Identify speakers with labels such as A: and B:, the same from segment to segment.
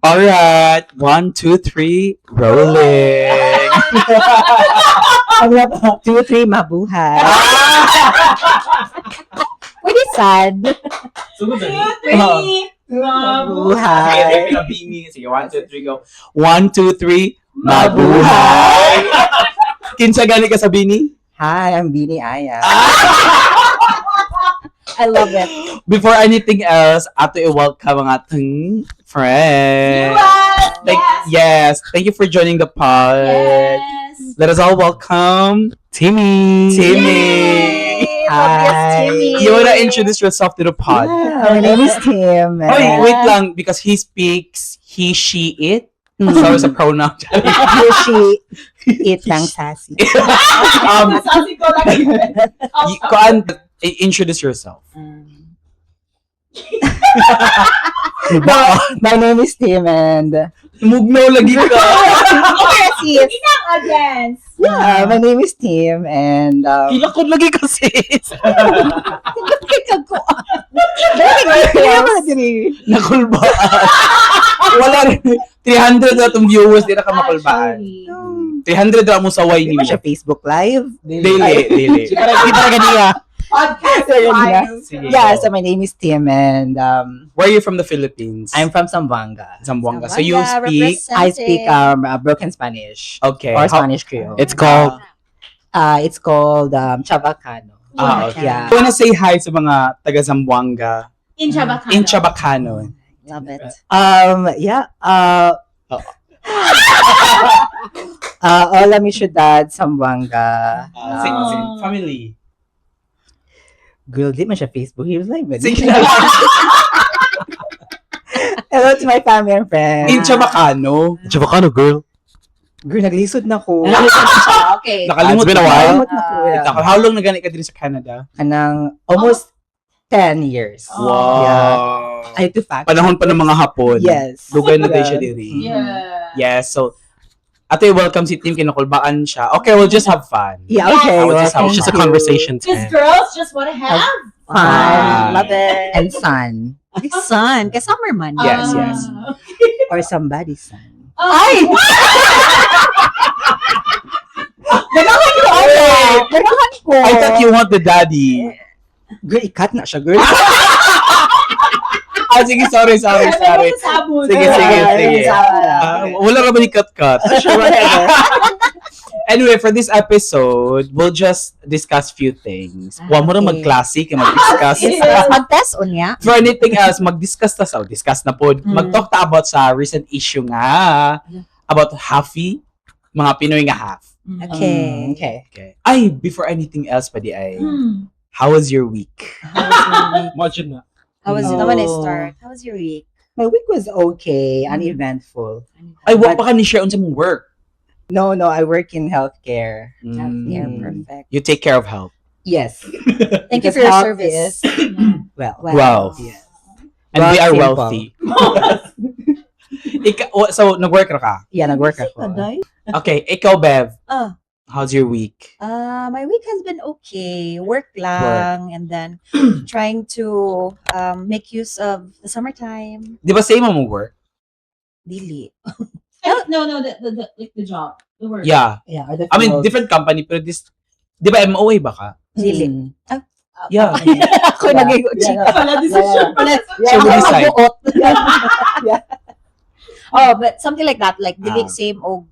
A: Alright, one, two, three, rolling.
B: Two, three, mabuhay.
C: Pwede sad.
A: Sugod
D: Two, three.
B: Mabuhay.
A: Sige, one, two, three, go. One, two, three, mabuhay. Kinsa gani ka sa Bini?
B: Hi, I'm Bini Aya.
C: I love it.
A: Before anything else, ato i-welcome ang atong friend.
D: Yes.
A: Yes, thank you for joining the pod.
D: Yes.
A: Let us all welcome
E: Timmy.
A: Timmy.
C: Yay!
B: Hi.
C: Yes, Timmy.
A: You wanna introduce yourself to the pod?
B: Yeah, my name is Tim.
A: Oy, wait lang, because he speaks he, she, it. So it's a pronoun.
B: He, she, it lang sassy.
D: Sabi ko lang.
A: Kuan, introduce yourself.
B: My name is Tim and
A: Mugnaw lagi ka.
C: Yes.
D: Ang audience.
B: Yeah, my name is Tim and
A: Kilakod lagi ka, sis.
B: Kaya pala diri.
A: Nakulbaan. Wala rin. 300 na itong viewers, di na ka makulbaan.
D: Actually.
A: 300 na mo saway
B: Di
A: ni
B: ba
A: mo.
B: siya Facebook Live?
A: Dili, dili.
E: Hindi talaga niya.
D: Podcast
B: Sorry,
D: live.
A: Sige.
B: Yeah, so my name is Tim and
A: Where are you from the Philippines?
B: I'm from Zamboanga.
A: Zamboanga. So you speak
B: I speak broken Spanish
A: Okay.
B: or Spanish Creole.
E: It's called
B: It's called Chabacano.
A: Ah, okay.
B: Yeah.
A: You wanna say hi sa mga taga Zamboanga
D: In Chabacano.
A: in Chabacano.
C: Love it.
B: Yeah.
A: Oh.
B: Hola, mi ciudad, Zamboanga.
A: Say, family.
B: Girl, di man siya Facebook. He was like,
A: Sige na lang.
B: Hello to my family and friends.
A: In Chabacano.
E: Chabacano, girl.
B: Girl, naglisod na ko.
C: Okay.
A: Nakalimot
E: It's been a while.
B: Nakalimot na ko. Yeah.
A: How long na gani ka diri sa Canada?
B: Kanang almost 10 years.
D: Wow.
B: Yeah. I had to fact.
A: Panahon pa ng mga Hapon.
B: Yes.
A: Dugay na day siya diri.
D: Yeah.
A: Yes, so ate, welcome si Tim, kinukulbaan siya. Okay, we'll just have fun.
B: Yeah, okay.
A: I will just have
E: It's just a
A: fun.
E: conversation.
D: Because
E: Tim.
D: girls just want to have
B: Fun.
C: Love it.
B: And son.
C: Ay, sun. Kay summer man.
A: Yes,
D: Ah.
A: yes.
B: Or somebody's son.
D: Ay!
B: Ganahan ko, ano? Ganahan ko.
A: I thought you want the daddy.
B: Girl, ikat na siya, girl.
A: Ah, sige, sorry, sorry, sorry. Sige, sige, sige. Ah, wala ra ba ni cut-cut?
B: Whatever.
A: Anyway, for this episode, we'll just discuss few things. Wa mo ra mag-classic, mag-discuss.
C: Yes. Mag-test unya.
A: For anything else, mag-discuss ta sa, discuss na po. Mag-talk ta about sa recent issue nga, about halfie, mga Pinoy nga half.
C: Okay.
B: Okay.
A: Okay. Ay, before anything else, pwede ay, how was your week?
C: How was your week?
E: Imagine na.
C: How was,
B: Oh.
C: naman I start? How was your week?
B: My week was okay, uneventful.
A: Ay, wa pa ka ni share unsa mong work.
B: No, I work in healthcare.
C: Yeah, perfect.
A: You take care of health.
B: Yes.
C: Thank you
B: Because
C: for your
B: health
C: service.
B: is- well.
A: Wealth.
B: Yes.
A: And we
B: Wealth
A: are
B: simple.
A: wealthy. So, nag-work ra ka?
B: Yeah, nag-work ako.
A: Okay, ikaw, Bev.
C: Ah.
A: How's your week?
C: My week has been okay. Work lang, and then trying to make use of the summertime.
A: Di ba same mo work?
C: Dili.
D: No, the, like the job. The work.
A: Yeah.
B: Yeah, or the
A: I mean,
B: field.
A: different company, pero this, di ba MOA ba ka?
C: Dili.
A: Yeah.
C: Ako naging
B: Yeah.
D: Pala, decision pala.
A: Siya mo
C: Ako
A: decide.
C: magbuot. Oh, but something like that. Like, dili
A: Ah.
C: same og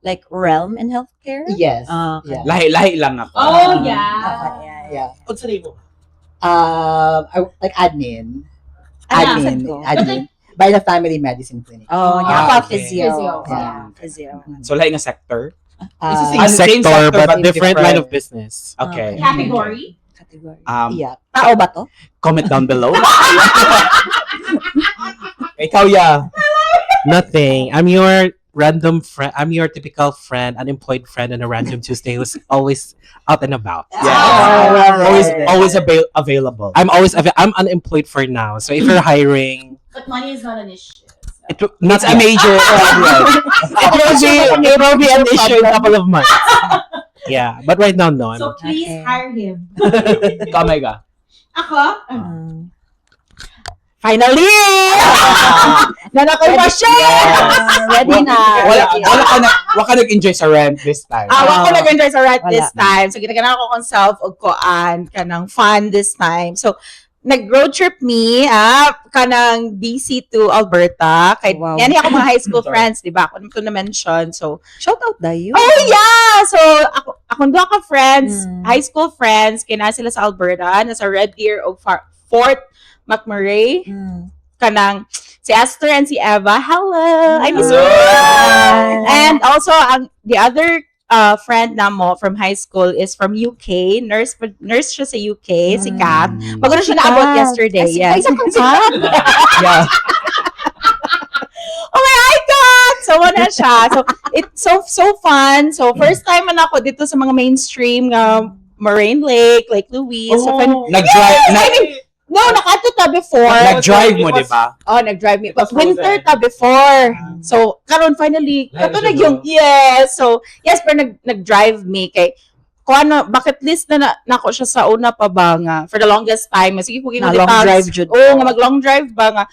C: like realm in healthcare.
B: Yes.
C: Ah, okay.
B: Yeah.
A: Lahi-lahi lang ako.
D: Oh, yeah.
C: Okay, yeah.
B: Yeah.
E: Unsa na mo?
B: I, like admin.
C: Ah,
B: Admin.
C: saan ko?
B: Admin. By the family medicine clinic.
C: Oh, yeah.
A: Ah,
C: Ako,
A: okay.
C: physio.
D: Physio.
C: Yeah, physio.
A: So, lahi nga sector?
E: It's the same
A: Ah, same
E: sector,
A: sector,
E: but
A: but
E: different
A: different.
E: line of business.
A: Okay.
D: Category.
C: Category.
B: Yeah.
C: Tao ba to?
A: Comment down below. Ikaw, yeah.
E: Nothing. I'm your random friend. I'm your typical friend, unemployed friend on a random Tuesday who's always out and about.
A: Yeah.
B: I love
A: Always,
B: it.
A: always available.
E: I'm unemployed for now. So if you're hiring,
D: But money is not an issue. So.
E: it will not
A: It's a
E: yet.
A: major problem.
E: It will be an issue in a couple of months. Yeah, but right now, no. I'm
D: So please
C: Okay.
D: hire him.
A: Ikaw, Mega.
D: Ako?
B: Finally! Na ko ma-share!
A: Yes.
C: Ready na.
A: Wala, wala ka na, wala ka nag-enjoy sa rent this time.
B: Ah, wa ko nag-enjoy sa rent
C: Wala.
B: this time. So, gitagana ko kong self og koan kanang fun this time. So, nag-road trip me, kanang BC to Alberta. Kay, yan ako mga high school
A: Sorry.
B: friends, di ba? Ako naman to na-mention. So,
C: Shout out dayo.
B: oh yeah! So, ako, akong duha ka friends, high school friends, kina sila sa Alberta, nasa Red Deer o Fort McMurray. Kanang si Esther and si Eva. Hello! I miss you!
C: Hi.
B: And also, ang the other friend namo from high school is from UK. Nurse nurse siya sa UK, si Kat. Bago na siya
C: Si
B: naabot
C: Kat.
B: yesterday.
C: Ay,
B: Yes.
C: ay, isa kang Kat.
A: Yeah.
B: Oh my, hi, Kat! So, wala siya. So, it's so, so fun. So, first time man ako dito sa mga mainstream nga Moraine Lake, Lake Louise. So,
A: Nag-drive,
B: I mean, no, nakato ta before.
A: nag-drive mo, di ba?
B: Oh, nag-drive me.
E: It was
B: But winter
E: frozen.
B: ta before. So, karon finally,
E: Layo
B: kato
E: siya,
B: nag yung,
E: no?
B: yes. So, yes, pero nag-drive me kay kung ano, bucket list na nako siya sa una pa ba nga, for the longest time. Sige, kung
C: Na long drive jud.
B: Oo, nga mag-long drive ba nga,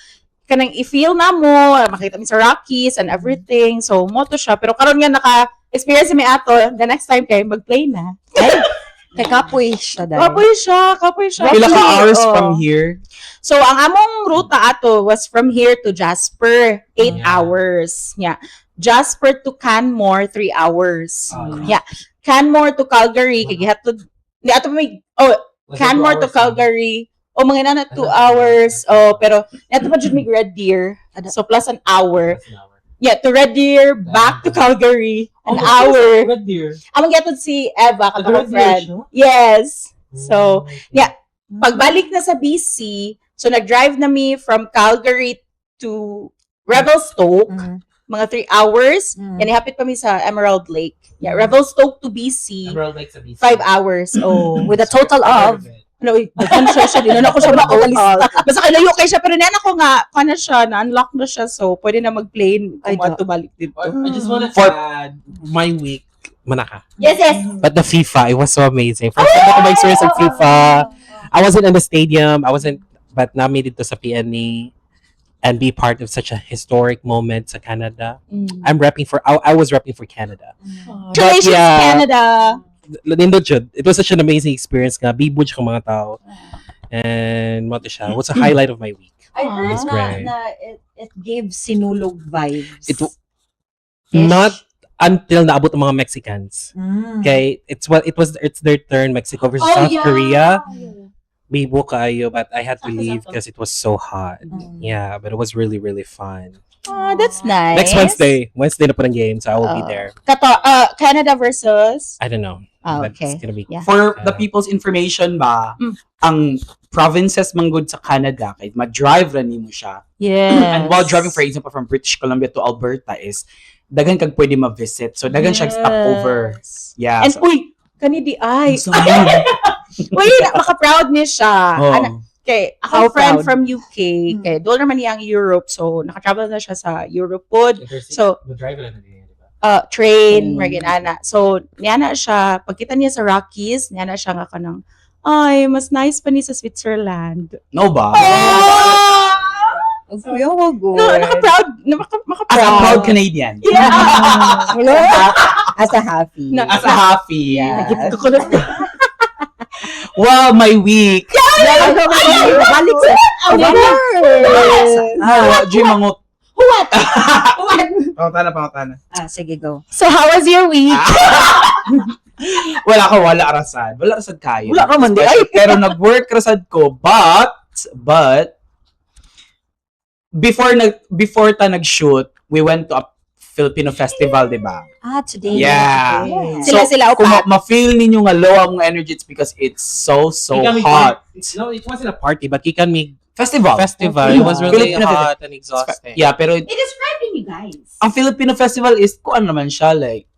B: kanang i-feel na mo, makita mi sa Rockies and everything. So, moto siya. Pero karon nga naka-experience mi ato, the next time kay mag-play na.
C: Kay kapoy siya dayo.
B: Kapoy siya, kapoy siya.
A: Pila ka hours
B: Oo.
A: from here?
B: So, ang among ruta ato was from here to Jasper, 8 hours. Yeah. Jasper to Canmore, 3 hours.
E: Ah,
B: Yeah. Canmore to Calgary, kay gihatod ni ato may oh, Canmore to Calgary. O mga nana 2 hours. Oh, pero ato pa jud mig Red Deer. So plus an hour. Yeah, to Red Deer, back to Calgary, an hour.
E: Red Deer.
B: Among gihatod si Eva
E: Red
B: katong
E: Deer
B: friend.
E: siya?
B: Yes. So,
E: Oh, okay.
B: yeah. Pagbalik na sa BC, so nag-drive na mi from Calgary to Revelstoke, mga 3 hours. Yan, ihapit pa mi sa Emerald Lake. Yeah, Revelstoke to BC,
E: Emerald Lake sa BC.
B: 5 hours. Oh.
C: With a total of
B: Ano, uy, daghan siya siya, di na ako siya makakalista. Basta kay layo kay siya, pero niyan ako nga, kuha na siya, na-unlock na siya, so pwede na mag-plane
C: Ay,
B: kung ato balik dito.
E: I just wanna add my week, manaka.
B: Yes.
E: But the FIFA, it was so amazing. First time ako ma-experience ang FIFA. I wasn't in the stadium. I wasn't, but nami dito sa PNE and be part of such a historic moment sa Canada. I was repping for Canada.
B: Congratulations,
E: But yeah.
B: Canada!
E: Nindot jud. It was such an amazing experience nga. Bibo jud kang mga tao. And mo to siya. What's a highlight of my week?
C: I heard
E: It's
C: na,
E: great.
C: na it gave Sinulog vibes.
E: Not until naabot ang mga Mexicans. Okay, it's what it was it's their turn, Mexico versus
D: Oh,
E: South
D: yeah.
E: Korea. Bibo kaayo, but I had to
D: Sakto,
E: leave
D: sakto.
E: because it was so hot. Yeah, but it was really, really fun.
B: Oh, that's nice.
E: Next Wednesday. Wednesday na po ng game, so I will be
B: Oh.
E: there.
B: Kato, Canada versus...
E: I don't know.
B: Ah,
E: But
B: okay.
E: it's gonna be
B: Yeah.
A: For the people's information ba, ang provinces manggod sa Canada, kay ma-drive ra nimo siya.
B: Yes.
A: And while driving, for example, from British Columbia to Alberta is, daghan kag pwede ma-visit. So, daghan siya stopover. Yeah.
B: And
A: So,
B: uy, kani di ay.
A: so, yun.
B: Uy, maka-proud ni siya.
A: Oh.
B: Ana, kay ako
C: How
B: friend
C: proud?
B: from UK, kay doon naman niya ang Europe. So, naka-travel na siya sa Europe pod. So,
E: the driver na din, di ba?
B: Train, ana. So, niya na siya, pagkita niya sa Rockies, niya na siya nga kanang, ay, mas nice pa ni sa Switzerland.
A: No ba?
B: Oh!
C: Kuya, wag go.
B: No, naka-proud,
A: As a
B: maka-proud.
A: proud Canadian.
B: Yeah.
C: As a happy.
B: No.
A: As a happy.
C: Yes.
A: Well, my week.
C: Balik sa... Balik sa...
A: Ah, Jim, mangot.
B: What? What?
A: Pangutana, pangutana.
C: Ah, sige, go.
B: So, how was your week?
A: Wala ko, wala rasad. Wala rasad kayo.
C: Wala ka man di ay.
A: Pero nag-work rasad ko, but, before ta nag-shoot, we went to a Filipino festival, di ba?
C: Ah, today.
A: Yeah.
C: Today.
B: Sila
A: So,
B: sila
A: kung
B: upat.
A: ma-feel ninyo nga low ang energy, it's because it's so, so hot.
E: No, it wasn't a party, but gikan mi
A: Festival.
E: festival. It was really
A: Filipino
E: hot and exhausting.
A: Yeah, pero
D: It describing you guys.
A: ang Filipino festival is, kung ano naman siya, like,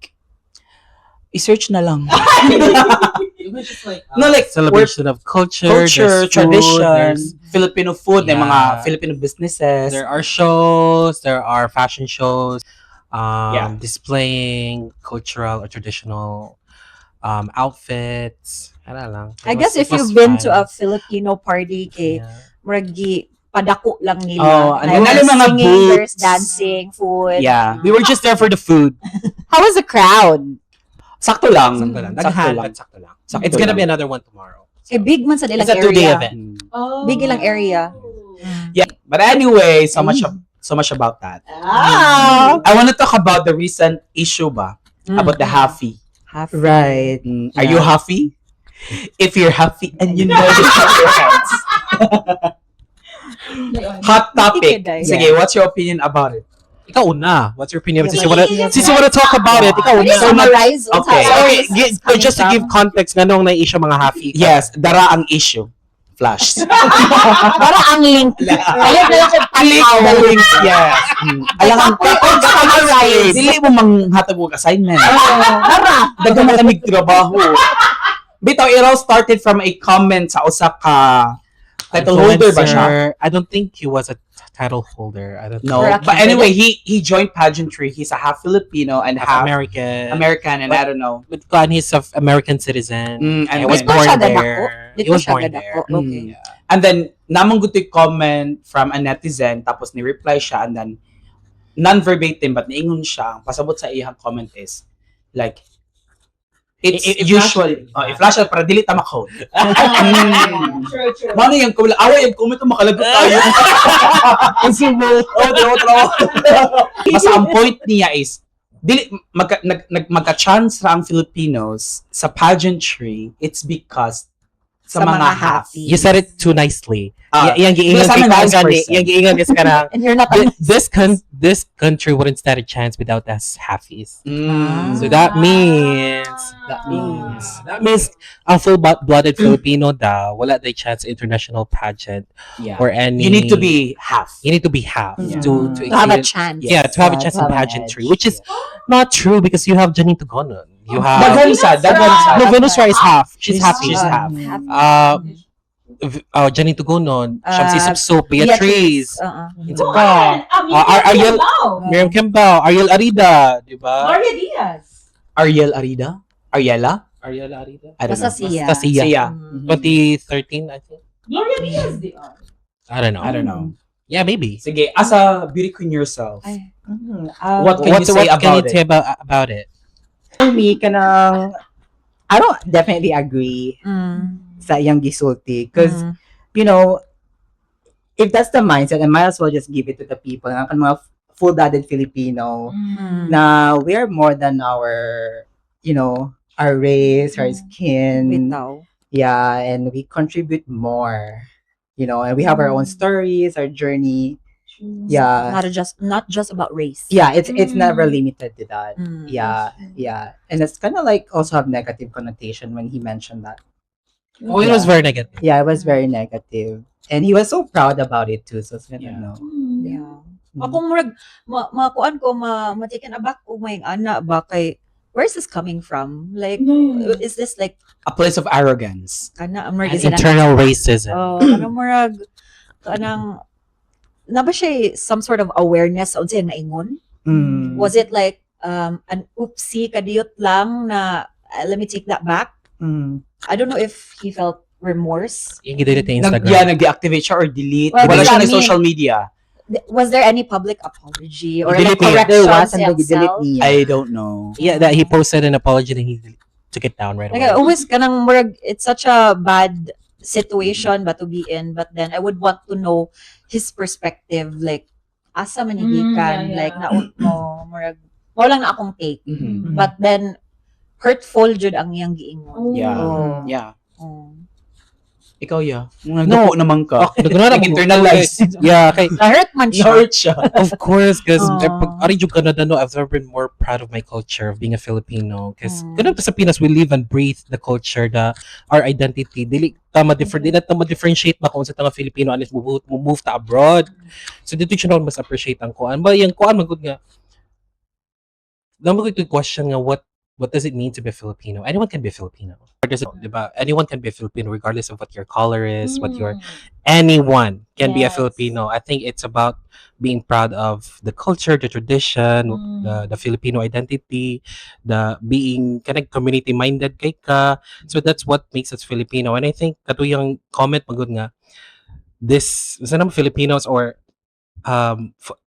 A: i-search na lang.
E: It was just like
A: No, like,
E: celebration of culture,
A: culture,
E: there's food,
A: tradition, Filipino food, may mga Filipino businesses.
E: there are shows, there are fashion shows, displaying cultural or traditional outfits. Ano lang. It
C: I guess
E: it
C: if
E: was
C: you've been to
E: fun.
C: a Filipino party, kay murag gi Padako lang nila.
A: Oh, and then
C: Like, there's
A: mga
C: singing, there's
A: booths.
C: dancing, food.
A: Yeah. We were just there for the food.
B: How was the crowd?
A: Sakto lang.
E: Sakto lang.
A: Sakto
E: Daghan,
A: lang.
E: but sakto lang.
A: Sakto
E: It's gonna
A: lang.
E: be another one tomorrow.
C: Eh, big man sa ilang
E: It's a 2-day
C: area.
E: event.
D: Oh.
C: Big ilang area.
A: Yeah. But anyway, so much about that.
B: Ah.
A: I want to talk about the recent issue ba about the Happy.
C: Half.
F: Right.
A: Are you happy? If you're happy and you know it, clap your hands. Hot topic.
C: Hindi.
A: Sige, what's your opinion about it?
E: Ikaw una. What's your opinion?
C: Yeah.
E: Since you wanna talk about it, ikaw
C: Can you
E: una.
C: summarize?
A: Okay.
E: So,
C: Where
E: okay,
C: is this
E: so just to
C: coming
E: give context, nganong na-issue mga happy.
A: Yes, dara ang issue. Flash.
B: Para ang link. Ayun na lang kung
A: Click the links, yes. Alam ang
B: Summarize.
A: Dili mo manghatag og assignment.
B: Tara.
A: Daghan na kamig trabaho. Bitaw, it all started from a comment sa usa ka title holder ba siya?
E: Influencer. I don't think he was a title holder. I don't
A: No.
C: Or a
A: But anyway, he joined pageantry. He's a half Filipino and
E: half
A: half
E: American.
A: American and I don't know.
E: But God, he's an American citizen.
A: And
E: He was
A: then,
C: Dito
E: born
C: siya
E: there.
C: gadako?
E: He
C: Dito
E: was
C: siya
E: born
C: gadako.
E: there.
C: Okay.
A: And then namang gutoy comment from a netizen, tapos ni-reply siya, and then non-verbatim but niingon siya, ang pasabot sa iyang comment is like, it's usually oh, i-flash out para dili ta ma-quote.
D: True, true.
A: Mano yung kumula, away yung comment, makalagot tayo. Ang sumo. Oh, di mo trabaho. Basta ang point niya is dili magka-chance ra ang Filipinos sa pageantry, it's because sa mga half.
C: happy.
E: You said it too nicely.
A: Ah,
E: Yang giingon
A: because I'm a
E: kay
A: nice
E: gani,
A: person.
E: yang giingon is kanang
C: And you're not a
E: this country wouldn't stand a chance without us halfies. So that means that means ang full-blooded Filipino daw wala day chance sa international pageant or any
A: You need to be half.
E: You need to be half to
C: to have a
E: experience-
C: chance.
E: Yeah, to have a chance in
F: To have an
E: pageantry,
F: edge.
E: which is not true because you have Janine Tugonon. You have
A: Daghan sa, daghan sa.
E: No, Venus Raj is half. She's happy.
A: She's half.
E: Janine Tugonon, Shamcey Supsup, Beatriz,
C: Uh-uh.
E: it's a
D: Oh,
E: pa.
D: Ariel,
E: Miriam Quiambao, Ariel Arida, di ba?
D: Gloria Diaz.
A: Ariel Arida? Ariela?
E: Ariel Arida?
A: I don't
C: Basta
A: know.
C: siya.
E: Basta siya.
A: Siya.
E: 2013, I think.
D: Gloria Diaz, di ba?
E: I don't know.
A: I don't know.
E: Yeah, maybe.
A: Sige, as a beauty queen yourself,
C: Ay.
A: What can you say
E: What can you
A: about it?
E: say about it?
F: For me, kanang, I don't definitely agree sa iyang gisulti. Because, if that's the mindset, I might as well just give it to the people. Ang kanang mga full-blooded Filipino, na we are more than our race, our skin.
C: Bitaw.
F: Yeah, and we contribute more. And we have our own stories, our journey. Yeah.
C: Not just about race.
F: Yeah, it's never limited to that. Yeah. And it's kind of like also have negative connotation when he mentioned that.
E: Oh, it was very negative.
F: Yeah, it was very negative. And he was so proud about it too. So it's kind of no.
C: Yeah. Ako murag makuan ko ma taken aback ko may ana ba kay where's this coming from? Like, is this like
A: A place of arrogance.
C: kana murag
E: And
C: is it
E: internal racism.
C: Oh, kanang murag kanang na ba siya some sort of awareness sa unsay naingon? Was it like an oopsie kadiyot lang na let me take that back? I don't know if he felt remorse.
E: Yung gidelete na
A: Nag,
E: Instagram.
A: yeah, nag-deactivate siya or delete.
C: Well,
A: Wala siya
C: I
A: na
C: mean,
A: social media.
C: Was there any public apology or like
E: Delete niya.
C: correction
F: There was
C: sa
F: and nag-delete
C: self?
F: niya.
A: I don't know.
E: Yeah, that he posted an apology and he took it down right
C: Like, I
E: away.
C: always kanang murag it's such a bad situation ba to be in, but then I would want to know his perspective, like asa man gikan, like na mo murag mo lang na akong take, but then hurtful jud ang iyang giingon.
A: Yeah.
C: Oh. Oh.
A: Ikaw, yeah. No. Naman ka.
E: Okay, nagkunwari ako-
A: Nag-internalize.
E: Yeah, kay
C: Na-hurt man siya.
A: Na-hurt siya.
E: Of course, because
C: Aw.
E: pag ari jud Canada, no, I've never been more proud of my culture of being a Filipino. Because
C: Mm.
E: mm. sa Pinas, we live and breathe the culture, the our identity. Dili ta ma-different, dili na ta ma-differentiate ba kung sa nga Filipino unless mo move ta abroad. So dito siya mas appreciate ang kuan. Ba yung kuan magud nga. Namo ko question nga what does it mean to be Filipino? Anyone can be Filipino. Regardless of, diba? Anyone can be Filipino regardless of what your color is, what your anyone can be a Filipino. I think it's about being proud of the culture, the tradition, the Filipino identity, the being kind of community minded kay ka. So that's what makes us Filipino. And I think katuyang comment magud nga This sa Filipinos or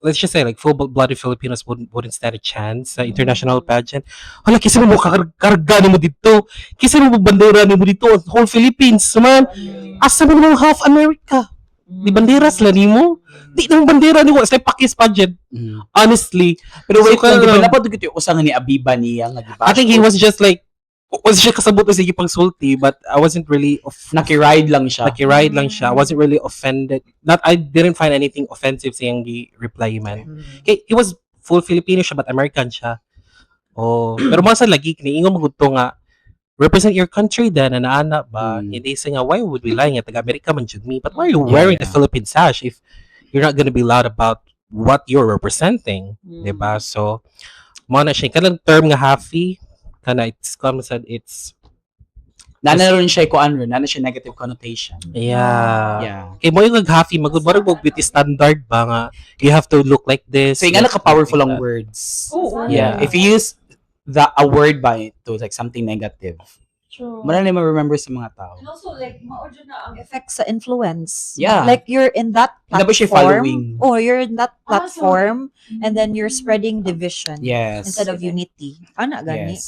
E: let's just say like full-blooded Filipinos wouldn't stand a chance sa international pageant. Hala, kinsa mo karga nimo didto? Kinsa mo bandera nimo didto? Whole Philippines man. Asa mo naman half America? Di bandera sila nimo? Di naman bandera nimo sa pakis pageant. Honestly.
A: Pero wait
E: So,
A: lang, di ba
E: kanang-
A: dapat ito yung usa nga ni Abiba niya nga di ba?
E: I think he was just like was siya kasabot na sige pangsulti, but I wasn't really of
A: Naki-ride lang siya.
E: Naki-ride lang siya. I wasn't really offended. Not I didn't find anything offensive sa iyang gi-reply man. Kay he was full Filipino siya but American siya. Oh, pero mga sa lagi kini ingon man gud to nga represent your country then ana ana ba, hindi sa nga why would we lie nga taga Amerika man jud me, but why are you wearing the Philippine sash if you're not gonna be loud about what you're representing, di ba? So mao na siya kanang term nga halfie kana it's come said it's
A: Nana ron siya kuan ron, nana siya negative connotation.
E: Kay mo yung halfie magud murag og beauty standard ba nga you have to look like this.
A: So yung
E: you
A: nga
E: have to look
A: ka-powerful
E: like
A: ang
E: that.
A: Words.
D: Oo.
A: Yeah. If you use the a word by to like something negative,
D: True.
A: wala na ma-remember sa mga tao.
C: And also, like, mao jud na ang effect sa influence.
A: Yeah.
C: Like, you're in that
A: Hindi ba siya
C: platform.
A: following?
C: Oh, you're in that
D: Ah, so-
C: platform and then you're spreading division instead of unity. Ana gani.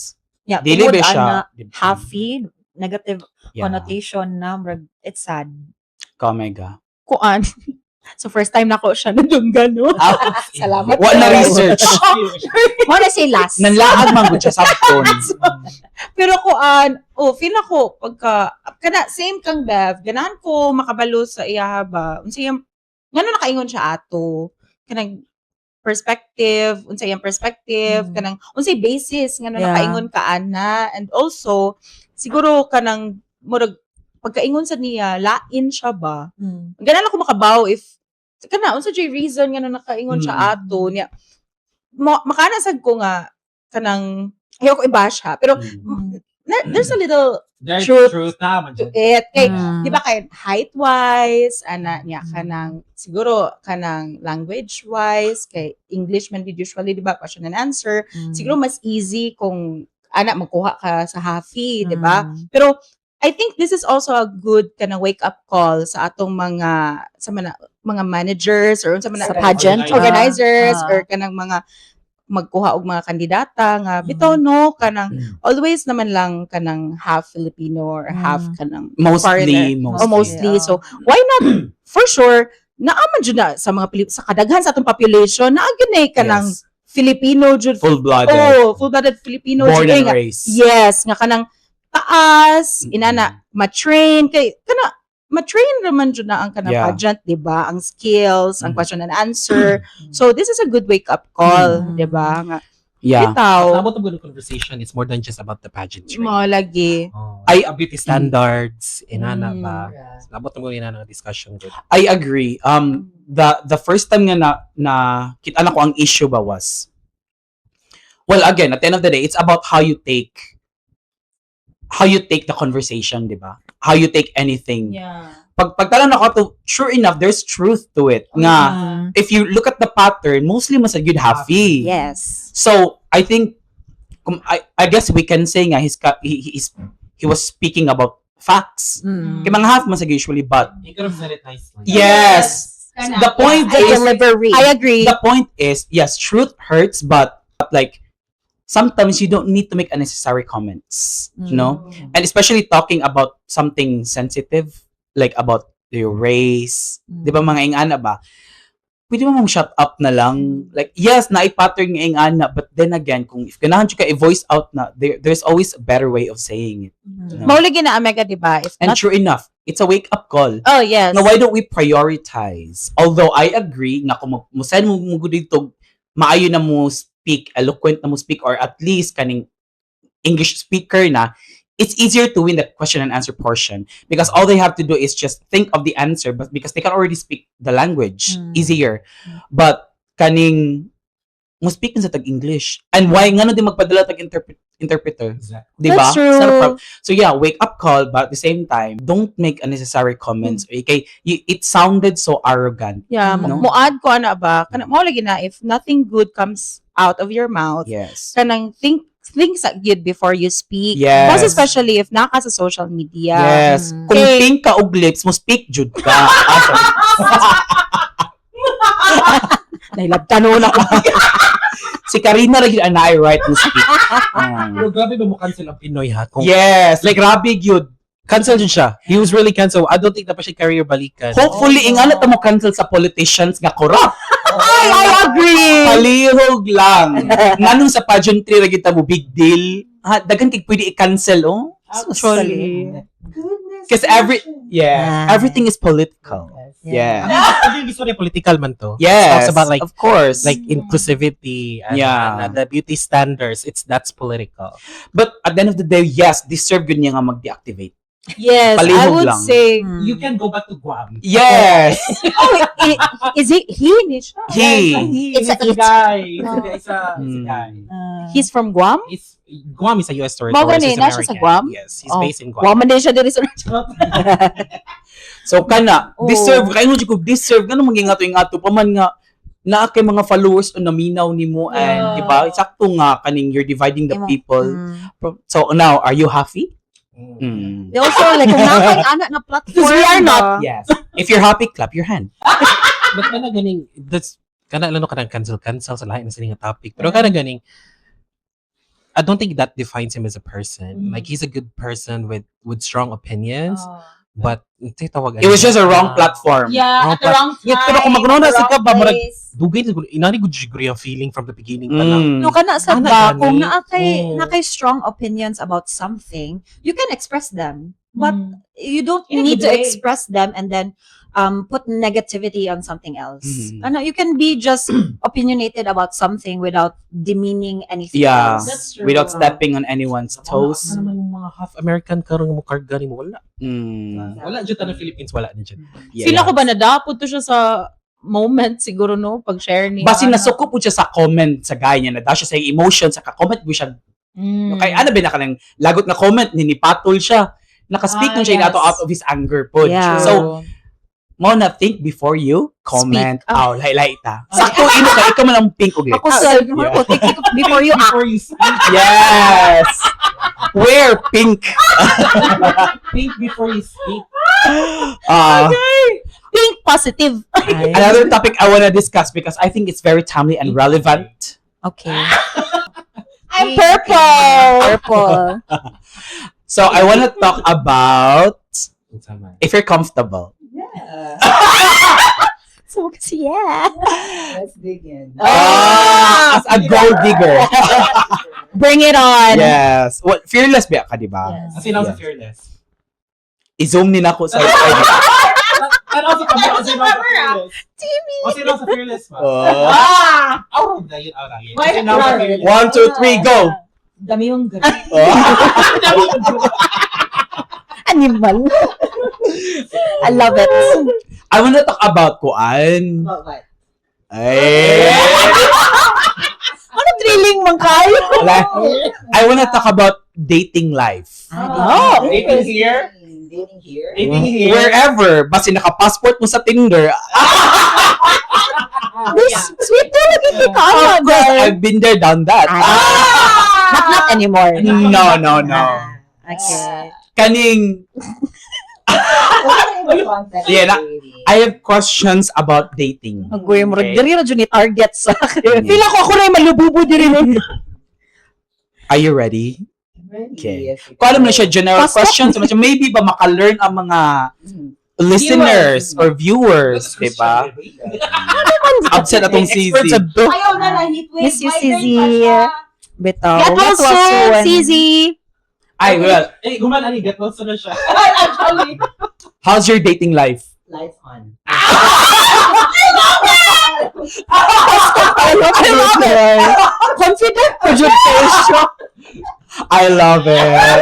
C: Yeah,
A: Dili
C: tungod
A: ba siya?
C: ana, halfie, negative connotation na murag, it's sad.
A: Kamega.
B: Kuan. So first time nako siya nadunggan, no? Salamat.
A: Wa na research.
C: Mao na say last.
A: Nanlaag man gud siya sabton.
B: Pero kuan, oh, feel ako pagka kana same kang Bev, ganahan ko makabalo sa iya ba. Unsa iyang ngano nakaingon siya ato? Kanang perspective, unsa iyang perspective, kanang unsay basis ngano nakaingon ka ana, and also siguro kanang murag pagkaingon sa niya lain siya ba. Ganahan ako makabaw if kana unsa jay reason ngano nakaingon siya ato niya. Makana sad ko nga kanang ayoko i-bash ha, pero there's a little
E: There's
B: truth
E: truth naman
B: to it kay di ba kay height wise ana niya, kanang siguro kanang language wise kay English man gid usually, di ba, question and answer, siguro mas easy kung ana magkuha ka sa halfie, di ba? Pero I think this is also a good kanang wake up call sa atong mga sa mga managers or unsa man
C: Sa pageant.
B: Organizers
C: Ah.
B: or kanang mga magkuha og mga kandidata nga bitaw no kanang always naman lang kanang half Filipino or half kanang
A: Mostly,
B: foreigner.
A: Mostly.
B: O mostly. So why not? For sure naa man jud na sa mga sa kadaghan sa atong population naa gyud na kanang Filipino jud.
A: Full-blooded.
B: Oh, full-blooded Filipino
A: Born
B: jud
A: and
B: nga.
A: raised.
B: Yes, nga kanang taas, inana, ma-train kay kana ma-train raman jud na ang kanang pageant, di ba? Ang skills, ang question and answer. So this is a good wake up call, di ba? Nga bitaw,
E: About the good conversation, it's more than just about the pageantry.
B: mo lagi.
E: Oh,
A: Ay-
E: beauty standards, inana ba? Nabot mo inana nga discussion good.
A: I agree. The first time nga na kita na ko ang issue ba was, well, again, at the end of the day, it's about how you take the conversation, di ba? How you take anything. Pag pagtalan ako to, sure enough, there's truth to it. Nga, if you look at the pattern, mostly mas good halfie. So, I think, I guess we can say nga, he's, ka- he, he's, he was speaking about facts. Kay mga half man sa usually, but
E: You could have said it nicely.
A: Yes. The point
C: The
A: is,
C: delivery.
B: I agree.
A: The point is, yes, truth hurts, but like sometimes you don't need to make unnecessary comments, no? And especially talking about something sensitive, like about your race, di ba mga ingana ba? Pwede mo mong shut up na lang. Like, yes, na-pattern nga ingana, but then again, kung if ganahan ka i-voice out na, there's always a better way of saying it. No?
B: Mao lagi na Omega, di ba? If
A: And
B: not,
A: true enough, it's a wake-up call.
B: Oh, yes.
A: Now, why don't we prioritize? Although I agree nga kung mo send mo mo gud dito, maayo na mo speak, eloquent na mo speak, or at least kaning English speaker na, it's easier to win the question and answer portion because all they have to do is just think of the answer, but because they can already speak the language easier. But kaning mo speak sa tag English. And why ngano di magpadala tag interpreter?
E: Exactly.
A: Di ba?
B: That's true.
A: It's not a problem. So yeah, wake up call, but at the same time, don't make unnecessary comments. Okay, it sounded so arrogant.
B: Yeah,
A: No?
B: mo-add ko ana ba? Kana mao lagi na if nothing good comes out of your mouth, kanang think Think sa gyud before you speak.
A: Yes.
B: Most especially if naa ka sa social media.
A: Yes.
C: Mm.
A: Kung
B: Okay.
A: pink ka og lips, mo speak jud ka. Ah, sorry.
B: Nahilabtan noon ako.
A: Si Karina ra gyud ang naay right to speak.
E: Pero grabe ba mo cancel ang Pinoy ha? Kung
A: Yes, like grabe gyud.
E: Cancel din siya. He was really canceled. I don't think na pa siya career balikan.
A: Hopefully ingana ta mo cancel sa politicians nga corrupt.
B: Ay, I agree.
A: Palihog lang. Nganong sa pageantry ra gyud ta mo big deal. Ha, daghan kay pwede i-cancel, oh.
B: Actually.
F: Goodness.
A: Because every yeah,
C: Ah.
A: everything is political. Yeah.
E: I mean, gusto niya political man to.
A: Yes.
E: Talks about like
A: of course.
E: like inclusivity and, and the beauty standards. It's that's political.
A: But at the end of the day, yes, deserve yun niya nga mag-deactivate.
B: Yes, I
A: Palihog
B: would
A: lang.
B: say
A: Hmm.
E: You can go back to Guam.
A: Yes.
B: Oh, is it he ni siya?
A: He.
C: It's a it.
E: Guy. It's a, it's a guy.
B: He's from Guam?
E: It's Guam is a US territory.
B: Mao gani,
E: He's
B: naa siya sa
E: American.
B: Guam?
E: Yes, he's
B: Oh.
E: based in Guam.
B: Guam man din siya diri sa
A: So kana,
B: Oo.
A: Deserve kayo mo ko deserve ngano mangingato yung ato pa man nga naa kay mga followers o naminaw nimo and di ba? Sakto nga kaning you're dividing the people. So now, are you happy?
E: Mm.
C: They also, like, kung naa kay ana na platform.
B: Because we are not.
C: ba?
A: Yes. If you're happy, clap your hand.
E: But kana ganing that's kana ano kanang cancel cancel sa lahi na sila nga topic. Pero kana ganing I don't think that defines him as a person. Like he's a good person with strong opinions, but unsay tawag
A: It was just a wrong
E: Ah.
A: platform.
D: Yeah,
E: Wrong
D: at the wrong time.
E: Yeah, pero kung maguna
D: at the
E: sa ka ba
D: wrong
E: murag
D: place.
E: dugay na siguro inani gud siguro yung feeling from the beginning pa lang.
A: Mm.
C: No, kana sa
E: Ana
C: ba,
E: gani?
C: kung naa kay,
E: Oo.
C: naa kay strong opinions about something, you can express them. But you don't
D: In a
C: need
D: good
C: to
D: way.
C: express them and then put negativity on something else.
A: Mhm.
C: Ano, you can be just opinionated about something without demeaning anything else.
D: That's true.
A: Without stepping on anyone's toes.
E: Wala naman yung mga half American karon mo karga nimo wala.
A: Mm.
E: Wala jud ta na Philippines, wala na jud.
A: Yeah.
D: Sila ko ba nadapot to siya sa moment siguro, no, pag share niya.
A: Basin nasuko po siya sa comment sa guy niya, nada siya sa emotion, sa ka-comment po siya. Kay ano ba na kanang lagot na comment ni nipatol siya. Naka-speak nun siya inato out of his anger po. So, mo na think before you comment.
B: Speak.
A: Oh, lay ta. Sakto imo ka, ikaw man ang pink og
C: Ako
A: lips.
C: sa think before you act.
E: Before you speak,
A: Yes. Wear pink.
E: think before you speak.
B: Pink positive.
A: Another topic I wanna discuss because I think it's very timely and relevant.
C: Okay.
B: I'm purple.
C: Purple.
A: So I wanna talk about
E: Unsa man?
A: if you're comfortable.
F: Yeah.
C: So, kasi yeah.
F: Let's dig in.
A: Ah, as a gold digger.
B: Bring it on.
A: Yes. Well, fearless ba ka, di ba?
D: Yes.
E: Kasi now sa
A: Yes.
E: fearless.
A: I-zoom ni nako sa
E: Ano sa camera? Kasi now sa fearless. Kasi now sa fearless ba?
A: Oh.
D: Ah!
E: Aura na yun, aura yun.
D: Why
E: Kasi now sa fearless.
A: One, two, three, go!
D: Dami yung ganun.
A: Oh.
C: Animal. I love it.
A: I wanna talk about kuan.
F: About what?
A: Ay.
B: Ano thrilling man kayo?
A: Wala. I wanna talk about dating life.
B: Oh.
E: Dating here?
F: Dating here?
E: Dating here.
A: Wherever, basta naka-passport mo sa Tinder.
B: This sweet to lagi kay ka.
A: Of course, I've been there, done that.
C: Ah. But not anymore.
A: No.
C: Okay.
A: Kaning,
F: What's the context
A: Yeah,
F: of dating?
A: I have questions about dating.
C: Agoy mo
A: Okay.
C: diri ra jud ni target sa akin.
B: Feel ako ako na yung malububo diri.
A: Are you ready?
F: Ready,
A: Okay.
F: yes, we
A: Kung alam mo na
F: can.
A: siya, general
C: Pasok.
A: questions. So, maybe ba maka-learn ang mga listeners or viewers, di ba? Upset atong
E: Expert
A: CZ.
E: sa do.
D: Ayaw na na, heat wave.
C: Miss you,
D: Migraine
C: CZ.
D: pa siya.
C: Bitaw.
B: Get well soon, CZ.
A: Ay, well,
E: Eh, guman ani get well soon na siya.
D: Ay, actually.
A: how's your dating life?
F: Lights on.
B: I love it. Confident po jud kayo siya.
A: I love it.